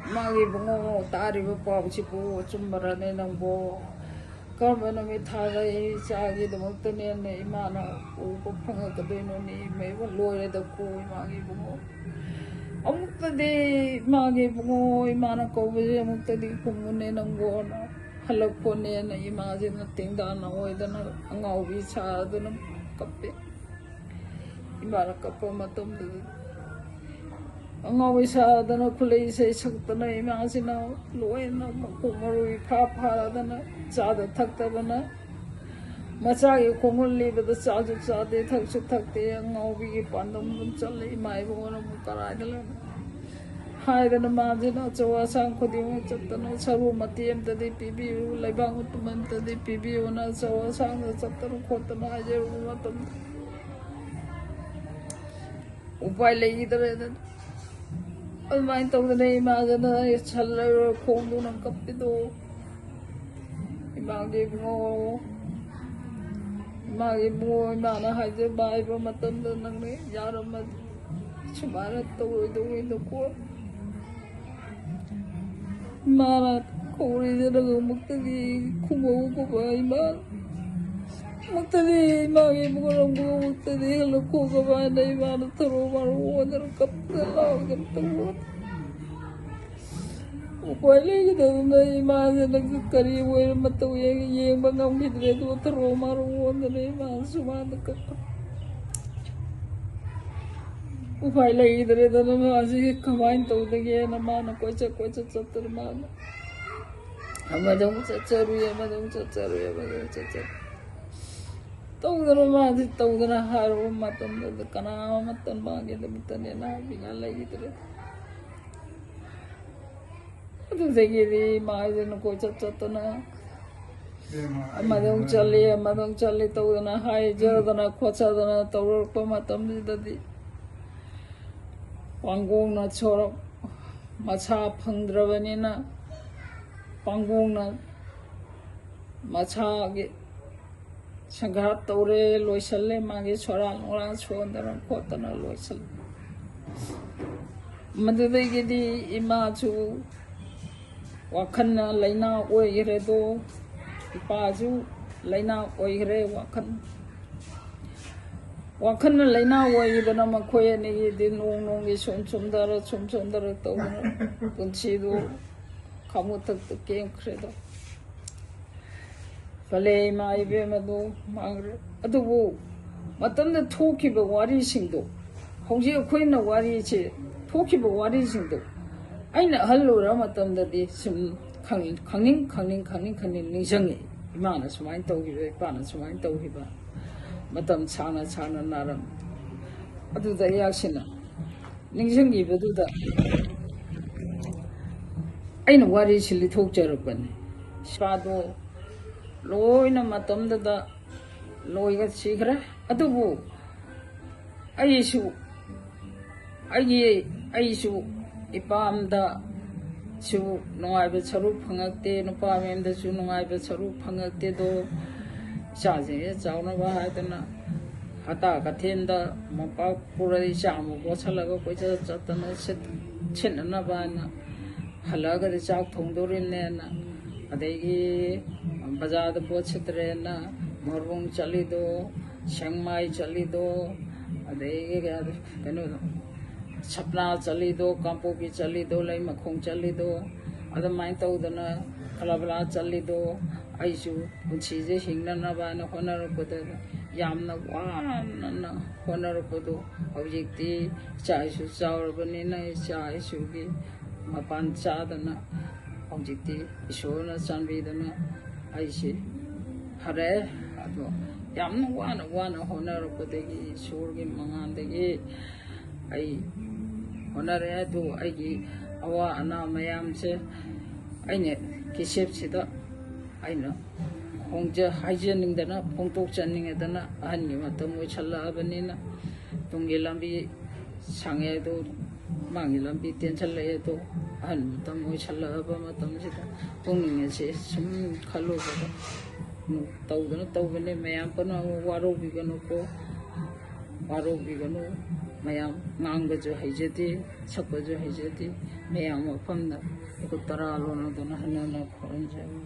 "ꯏꯃꯥꯒꯤ ꯏꯕꯨꯡꯉꯣ, ꯇꯥꯔꯤꯕ ꯄꯥꯎꯁꯤꯕꯨ ꯑꯆꯨꯝꯕꯔꯅꯦ ꯅꯪꯕꯣ? ꯀꯔꯝꯕ ꯅꯨꯃꯤꯠ ꯊꯥꯗ ꯑꯩ ꯏꯆꯥꯒꯤꯗꯃꯛꯇꯅꯦꯅ ꯏꯃꯥꯅ ꯎꯕ ꯐꯪꯉꯛꯀꯗꯣꯏꯅꯣꯅꯦ? ꯏꯃꯩꯕ ꯂꯣꯏꯔꯦꯗꯀꯣ ꯏꯃꯥꯒꯤ ꯏꯕꯨꯡꯉꯣ꯫ ꯑꯃꯨꯛꯇꯗꯤ ꯏꯃꯥꯒꯤ ꯏꯕꯨꯡꯉꯣ, ꯏꯃꯥꯅ ꯀꯧꯕꯁꯦ ꯑꯃꯨꯛꯇꯗꯤ ꯈꯨꯝꯃꯨꯅꯦ ꯅꯪꯕꯣꯅ ꯍꯜꯂꯛꯄꯅꯦꯅ" ꯏꯃꯥꯁꯤꯅ ꯇꯦꯡꯗꯥꯅ ꯑꯣꯏꯗꯅ ꯑꯉꯥꯎꯕꯤ ꯁꯥꯗꯅ ꯀꯞꯄꯦ꯫ ꯏꯃꯥꯅ ꯀꯞꯄ ꯃꯇꯝꯗꯨꯗ ꯑꯉꯥꯎꯕꯤ ꯁꯥꯗꯅ ꯈꯨꯂꯩ ꯏꯁꯩ ꯁꯛꯇꯅ ꯏꯃꯥꯁꯤꯅ ꯂꯣꯏꯅ ꯃꯀꯣꯛ ꯃꯔꯨ ꯏꯐꯥ ꯐꯥꯗꯅ, ꯆꯥꯗ ꯊꯛꯇꯕꯅ, ꯃꯆꯥꯒꯤ ꯈꯣꯡꯒꯨꯜ ꯂꯤꯕꯗ ꯆꯥꯁꯨ ꯆꯥꯗꯦ, ꯊꯛꯁꯨ ꯊꯛꯇꯦ, ꯑꯉꯥꯎꯕꯤꯒꯤ ꯄꯥꯟꯗꯝ ꯑꯗꯨꯝ ꯆꯠꯂꯦ꯫ "ꯏꯃꯥ ꯏꯕꯨꯡꯉꯣ ꯅꯪꯕꯨ ꯀꯔꯥꯏꯗ ꯂꯩ?" ꯍꯥꯏꯗꯅ ꯃꯥꯁꯤꯅ ꯑꯆꯧ ꯑꯁꯥꯡ ꯈꯨꯗꯤꯡꯃꯛ ꯆꯠꯇꯅ, "ꯁꯔꯨ ꯃꯇꯦꯛ ꯑꯃꯇꯗꯤ ꯄꯤꯕꯤꯌꯨ, ꯂꯩꯕꯥꯛ ꯃꯇꯨꯝ ꯑꯃꯇꯗꯤ ꯄꯤꯕꯤꯌꯨꯅ" ꯑꯆꯧ ꯑꯁꯥꯡꯗ ꯆꯠꯇꯅ ꯈꯣꯠꯇꯅ ꯍꯥꯏꯖꯔꯨꯕ ꯃꯇꯝꯗ, ꯎꯄꯥꯏ ꯂꯩꯈꯤꯗ꯭ꯔꯦꯗꯅ꯫ ꯑꯗꯨꯃꯥꯏꯅ ꯇꯧꯗꯅ ꯏꯃꯥꯗꯅ ꯁꯜꯂꯔꯣꯏ ꯈꯣꯡꯗꯨꯅ ꯀꯞꯄꯤꯗꯣ꯫ "ꯏꯃꯥꯒꯤ ꯏꯕꯨꯡꯉꯣ, ꯏꯃꯥꯒꯤ ꯏꯕꯨꯡꯉꯣ, ꯏꯃꯥꯅ ꯍꯥꯏꯖꯕ ꯍꯥꯏꯕ ꯃꯇꯝꯗ ꯅꯪꯅ ꯌꯥꯔꯝꯃꯗꯤ ꯁꯨꯃꯥꯏꯅ ꯇꯧꯔꯣꯏꯗꯧꯅꯤꯗꯀꯣ꯫ ꯏꯃꯥꯅ ꯀꯧꯔꯤꯁꯦ ꯅꯪ ꯑꯃꯨꯛꯇꯗꯤ ꯈꯨꯝꯃꯧꯀꯣ ꯏꯃꯥ꯫ ꯑꯃꯨꯛꯇꯗꯤ ꯏꯃꯥꯒꯤ ꯏꯕꯨꯡꯉꯣ, ꯑꯃꯨꯛꯇꯗꯤ ꯍꯜꯂꯛꯈꯣꯀꯣ" ꯍꯥꯏꯅ ꯏꯃꯥꯅ ꯊꯔꯣ ꯃꯥꯔꯣ ꯑꯣꯟꯗꯅ ꯀꯞꯇꯅ ꯂꯥꯎꯗꯅ ꯇꯧꯕ꯫ ꯎꯄꯥꯏ ꯂꯩꯈꯤꯗꯗꯅ ꯏꯃꯥꯁꯦ ꯅꯪꯁꯨ ꯀꯔꯤ ꯑꯣꯏꯔ ꯃꯇꯧ ꯌꯦꯡ-, ꯌꯦꯡꯕ ꯉꯝꯈꯤꯗ꯭ꯔꯦ꯫ ꯑꯗꯨꯒ ꯊꯔꯣ ꯃꯥꯔꯣ ꯑꯣꯟꯗꯅ ꯏꯃꯥꯅ ꯁꯨꯃꯥꯡꯗ ꯀꯞꯄ꯫ ꯎꯄꯥꯏ ꯂꯩꯈꯤꯗ꯭ꯔꯦꯗꯅ ꯃꯥꯁꯤ ꯀꯃꯥꯏꯅ ꯇꯧꯗꯒꯦꯅ ꯃꯥꯅ ꯀꯣꯏꯆꯠ ꯀꯣꯏꯆꯠ ꯆꯠꯇꯅ ꯃꯥꯅ ꯑꯃꯗ ꯑꯃꯨꯛ ꯆꯠꯆꯔꯨꯏ, ꯑꯃꯗ ꯑꯃꯨꯛ ꯆꯠꯆꯔꯨꯏ, ꯑꯃꯗ ꯑꯃꯨꯛ ꯆꯠꯆꯔꯨꯏ꯫ ꯇꯧꯗꯅ ꯃꯥꯁꯤ ꯇꯧꯗꯅ ꯍꯥꯏꯔꯨꯕ ꯃꯇꯝꯗꯨꯗ ꯀꯅꯥ ꯑꯃꯠꯇ ꯃꯥꯒꯤꯗꯃꯛꯇꯅꯦꯅ ꯍꯥꯏꯕꯤꯉꯥꯏ ꯂꯩꯈꯤꯗ꯭ꯔꯦ꯫ ꯑꯗꯨꯗꯒꯤꯗꯤ ꯃꯥꯁꯤꯅ ꯀꯣꯏꯆꯠ ꯆꯠꯇꯅ ꯑꯃꯗ ꯑꯃꯨꯛ ꯆꯠꯂꯤ, ꯑꯃꯗ ꯑꯃꯨꯛ ꯆꯠꯂꯤ ꯇꯧꯗꯅ ꯍꯥꯏꯖꯗꯅ ꯈꯣꯠꯆꯗꯅ ꯇꯧꯔꯛꯄ ꯃꯇꯝꯁꯤꯗꯗꯤ ꯄꯥꯡꯒꯣꯡꯅ ꯁꯣꯔꯣꯛ ꯃꯁꯥ ꯐꯪꯗ꯭ꯔꯕꯅꯤꯅ ꯄꯥꯡꯒꯣꯡꯅ ꯃꯁꯥꯒꯤ ꯁꯪꯒꯥꯠ ꯇꯧꯔꯦ, ꯂꯣꯏꯁꯜꯂꯦ, ꯃꯥꯒꯤ ꯁꯣꯔꯥ ꯅꯨꯡꯂꯥ ꯁꯣꯟꯗꯅ ꯈꯣꯠꯇꯅ ꯂꯣꯏꯁꯜꯂꯦ꯫ ꯃꯗꯨꯗꯒꯤꯗꯤ ꯏꯃꯥꯁꯨ ꯋꯥꯈꯜꯅ ꯂꯥꯏꯅꯥ ꯑꯣꯏꯈ꯭ꯔꯦꯗꯣ, ꯏꯄꯥꯁꯨ ꯂꯥꯏꯅꯥ ꯑꯣꯏꯈ꯭ꯔꯦ꯫ ꯋꯥꯈꯜ ꯋꯥꯈꯜꯅ ꯂꯥꯏꯅꯥ ꯑꯣꯏꯈꯤꯕꯅ ꯃꯈꯣꯏ ꯑꯅꯤꯒꯤꯗꯤ ꯅꯣꯡ ꯅꯣꯡꯒꯤ ꯁꯨꯝ ꯁꯨꯝꯊꯔ ꯁꯨꯝ ꯁꯨꯝꯊꯔ ꯇꯧꯗꯅ ꯄꯨꯟꯁꯤꯗꯨ ꯈꯥꯃꯨꯊꯛꯇ ꯀꯦꯟꯈ꯭ꯔꯦꯗꯣ꯫ ꯐꯂꯦ ꯏꯃꯥ ꯏꯕꯦꯝꯃꯗꯣ ꯃꯥꯡꯈ꯭ꯔꯦ꯫ ꯑꯗꯨꯕꯨ ꯃꯇꯝꯗ ꯊꯣꯛꯈꯤꯕ ꯋꯥꯔꯤꯁꯤꯡꯗꯣ, ꯍꯧꯖꯤꯛ ꯑꯩꯈꯣꯏꯅ ꯋꯥꯔꯤꯁꯦ, ꯊꯣꯛꯈꯤꯕ ꯋꯥꯔꯤꯁꯤꯡꯗꯣ ꯑꯩꯅ ꯑꯍꯜ ꯑꯣꯏꯔ ꯃꯇꯝꯗꯗꯤ ꯁꯨꯝ ꯈꯪ- ꯈꯪꯅꯤꯡ ꯈꯪꯅꯤꯡ ꯈꯪꯅꯤꯡ ꯈꯪꯅꯤꯡ ꯅꯤꯡꯁꯤꯡꯉꯤ꯫ ꯏꯃꯥꯅ ꯁꯨꯃꯥꯏꯅ ꯇꯧꯈꯤꯕ, ꯏꯄꯥꯅ ꯁꯨꯃꯥꯏꯅ ꯇꯧꯈꯤꯕ, ꯃꯇꯝ ꯁꯥꯡꯅ ꯁꯥꯡꯅ ꯅꯥꯔꯝꯃꯤ꯫ ꯑꯗꯨꯗ ꯑꯩꯍꯥꯛꯁꯤꯅ ꯅꯤꯡꯁꯤꯡꯈꯤꯕꯗꯨꯗ ꯑꯩꯅ ꯋꯥꯔꯤꯁꯤ ꯂꯤꯊꯣꯛꯆꯔꯛꯄꯅꯤ꯫ ꯏꯄꯥꯗꯣ ꯂꯣꯏꯅ ꯃꯇꯝꯗꯨꯗ ꯂꯣꯏꯒ ꯁꯤꯈ꯭ꯔꯦ꯫ ꯑꯗꯨꯕꯨ ꯑꯩꯁꯨ ꯑꯩꯒꯤ ꯑꯩꯁꯨ ꯏꯄꯥꯝꯗ ꯁꯨ ꯅꯨꯡꯉꯥꯏꯕ ꯁꯔꯨꯛ ꯐꯪꯉꯛꯇꯦ, ꯅꯨꯄꯥ ꯃꯌꯨꯝꯗꯁꯨ ꯅꯨꯡꯉꯥꯏꯕ ꯁꯔꯨꯛ ꯐꯪꯉꯛꯇꯦꯗꯣ꯫ ꯏꯆꯥꯁꯤꯡꯁꯦ ꯆꯥꯎꯅꯕ ꯍꯥꯏꯗꯅ ꯍꯇꯥ ꯀꯩꯊꯦꯜꯗ ꯃꯣꯝꯄꯥꯛ ꯄꯨꯔ ꯏꯆꯥ ꯑꯃ ꯄꯣꯠꯁꯜꯂꯒ ꯀꯣꯏꯆꯠ ꯆꯠꯇꯅ ꯁꯤꯠ- ꯁꯤꯠꯅꯅꯕ ꯍꯥꯏꯅ ꯍꯜꯂꯛꯑꯒꯗꯤ ꯆꯥꯛ ꯊꯣꯡꯗꯣꯔꯤꯕꯅꯦꯅ, ꯑꯗꯒꯤ ꯕꯖꯥꯔꯗ ꯄꯣꯠ ꯁꯤꯠꯇ꯭ꯔꯦꯅ ꯃꯣꯔꯕꯨꯡ ꯆꯠꯂꯤꯗꯣ, ꯁꯦꯡꯃꯥꯏ ꯆꯠꯂꯤꯗꯣ, ꯑꯗꯒꯤ ꯀꯩꯅꯣꯗꯣ, ꯁꯄꯅꯥ ꯆꯠꯂꯤꯗꯣ, ꯀꯥꯡꯄꯣꯛꯄꯤ ꯆꯠꯂꯤꯗꯣ, ꯂꯩꯃꯈꯣꯡ ꯆꯠꯂꯤꯗꯣ, ꯑꯗꯨꯃꯥꯏꯅ ꯇꯧꯗꯅ ꯀꯂꯥꯕꯂꯥ ꯆꯠꯂꯤꯗꯣ꯫ ꯑꯩꯁꯨ ꯄꯨꯟꯁꯤꯁꯦ ꯍꯤꯡꯅꯅꯕ ꯍꯥꯏꯅ ꯍꯣꯠꯅꯔꯛꯄꯗ ꯌꯥꯝꯅ ꯋꯥꯅ ꯍꯣꯠꯅꯔꯛꯄꯗꯣ ꯍꯧꯖꯤꯛꯇꯤ ꯏꯆꯥ ꯏꯁꯨ ꯆꯥꯎꯔꯕꯅꯤꯅ ꯏꯆꯥ ꯏꯁꯨꯒꯤ ꯃꯄꯥꯟ ꯆꯥꯗꯅ ꯍꯧꯖꯤꯛꯇꯤ ꯏꯁꯣꯔꯅ ꯆꯥꯟꯕꯤꯗꯅ ꯑꯩꯁꯦ ꯐꯔꯦ꯫ ꯑꯗꯣ ꯌꯥꯝꯅ ꯋꯥꯅ ꯋꯥꯅ ꯍꯣꯠꯅꯔꯛꯄꯗꯒꯤ ꯏꯁꯣꯔꯒꯤ ꯃꯉꯥꯜꯗꯒꯤ ꯑꯩ ꯍꯣꯠꯅꯔꯦ꯫ ꯑꯗꯨ ꯑꯩꯒꯤ ꯑꯋꯥ ꯑꯅꯥ ꯃꯌꯥꯝꯁꯦ ꯑꯩꯅ ꯀꯤꯁꯦꯞꯁꯤꯗ ꯑꯩꯅ ꯐꯣꯡꯖ-, ꯍꯥꯏꯖꯅꯤꯡꯗꯅ ꯐꯣꯡꯗꯣꯛꯆꯅꯤꯡꯉꯦꯗꯅ ꯑꯍꯟꯒꯤ ꯃꯇꯝ ꯑꯣꯏꯁꯜꯂꯛꯑꯕꯅꯤꯅ ꯇꯨꯡꯒꯤ ꯂꯝꯕꯤ ꯁꯥꯡꯉꯦ ꯑꯗꯣ ꯃꯥꯡꯒꯤ ꯂꯝꯕꯤ ꯇꯦꯟꯁꯜꯂꯛꯑꯦ ꯑꯗꯣ ꯑꯍꯟ ꯃꯇꯝ ꯑꯣꯏꯁꯜꯂꯛꯑꯕ ꯃꯇꯝꯁꯤꯗ ꯄꯨꯛꯅꯤꯡ ꯑꯁꯦ ꯁꯨꯝ ꯈꯜꯂꯨꯕꯗ ꯇꯧꯗꯅ ꯇꯧꯕꯅꯦ꯫ ꯃꯌꯥꯝ ꯄꯨꯝꯅꯃꯛ ꯋꯥꯔꯧꯕꯤꯒꯅꯨꯀꯣ, ꯋꯥꯔꯧꯕꯤꯒꯅꯨ꯫ ꯃꯌꯥꯝ ꯉꯥꯡꯕꯁꯨ ꯍꯩꯖꯗꯦ, ꯁꯛꯄꯁꯨ ꯍꯩꯖꯗꯦ꯫ ꯃꯌꯥꯝ ꯃꯐꯝꯗ ꯑꯩꯈꯣꯏ ꯇꯔꯥ ꯂꯣꯟꯅꯗꯅ ꯍꯟꯅ ꯍꯟꯅ ꯈꯣꯏꯔꯝꯖꯔꯤ꯫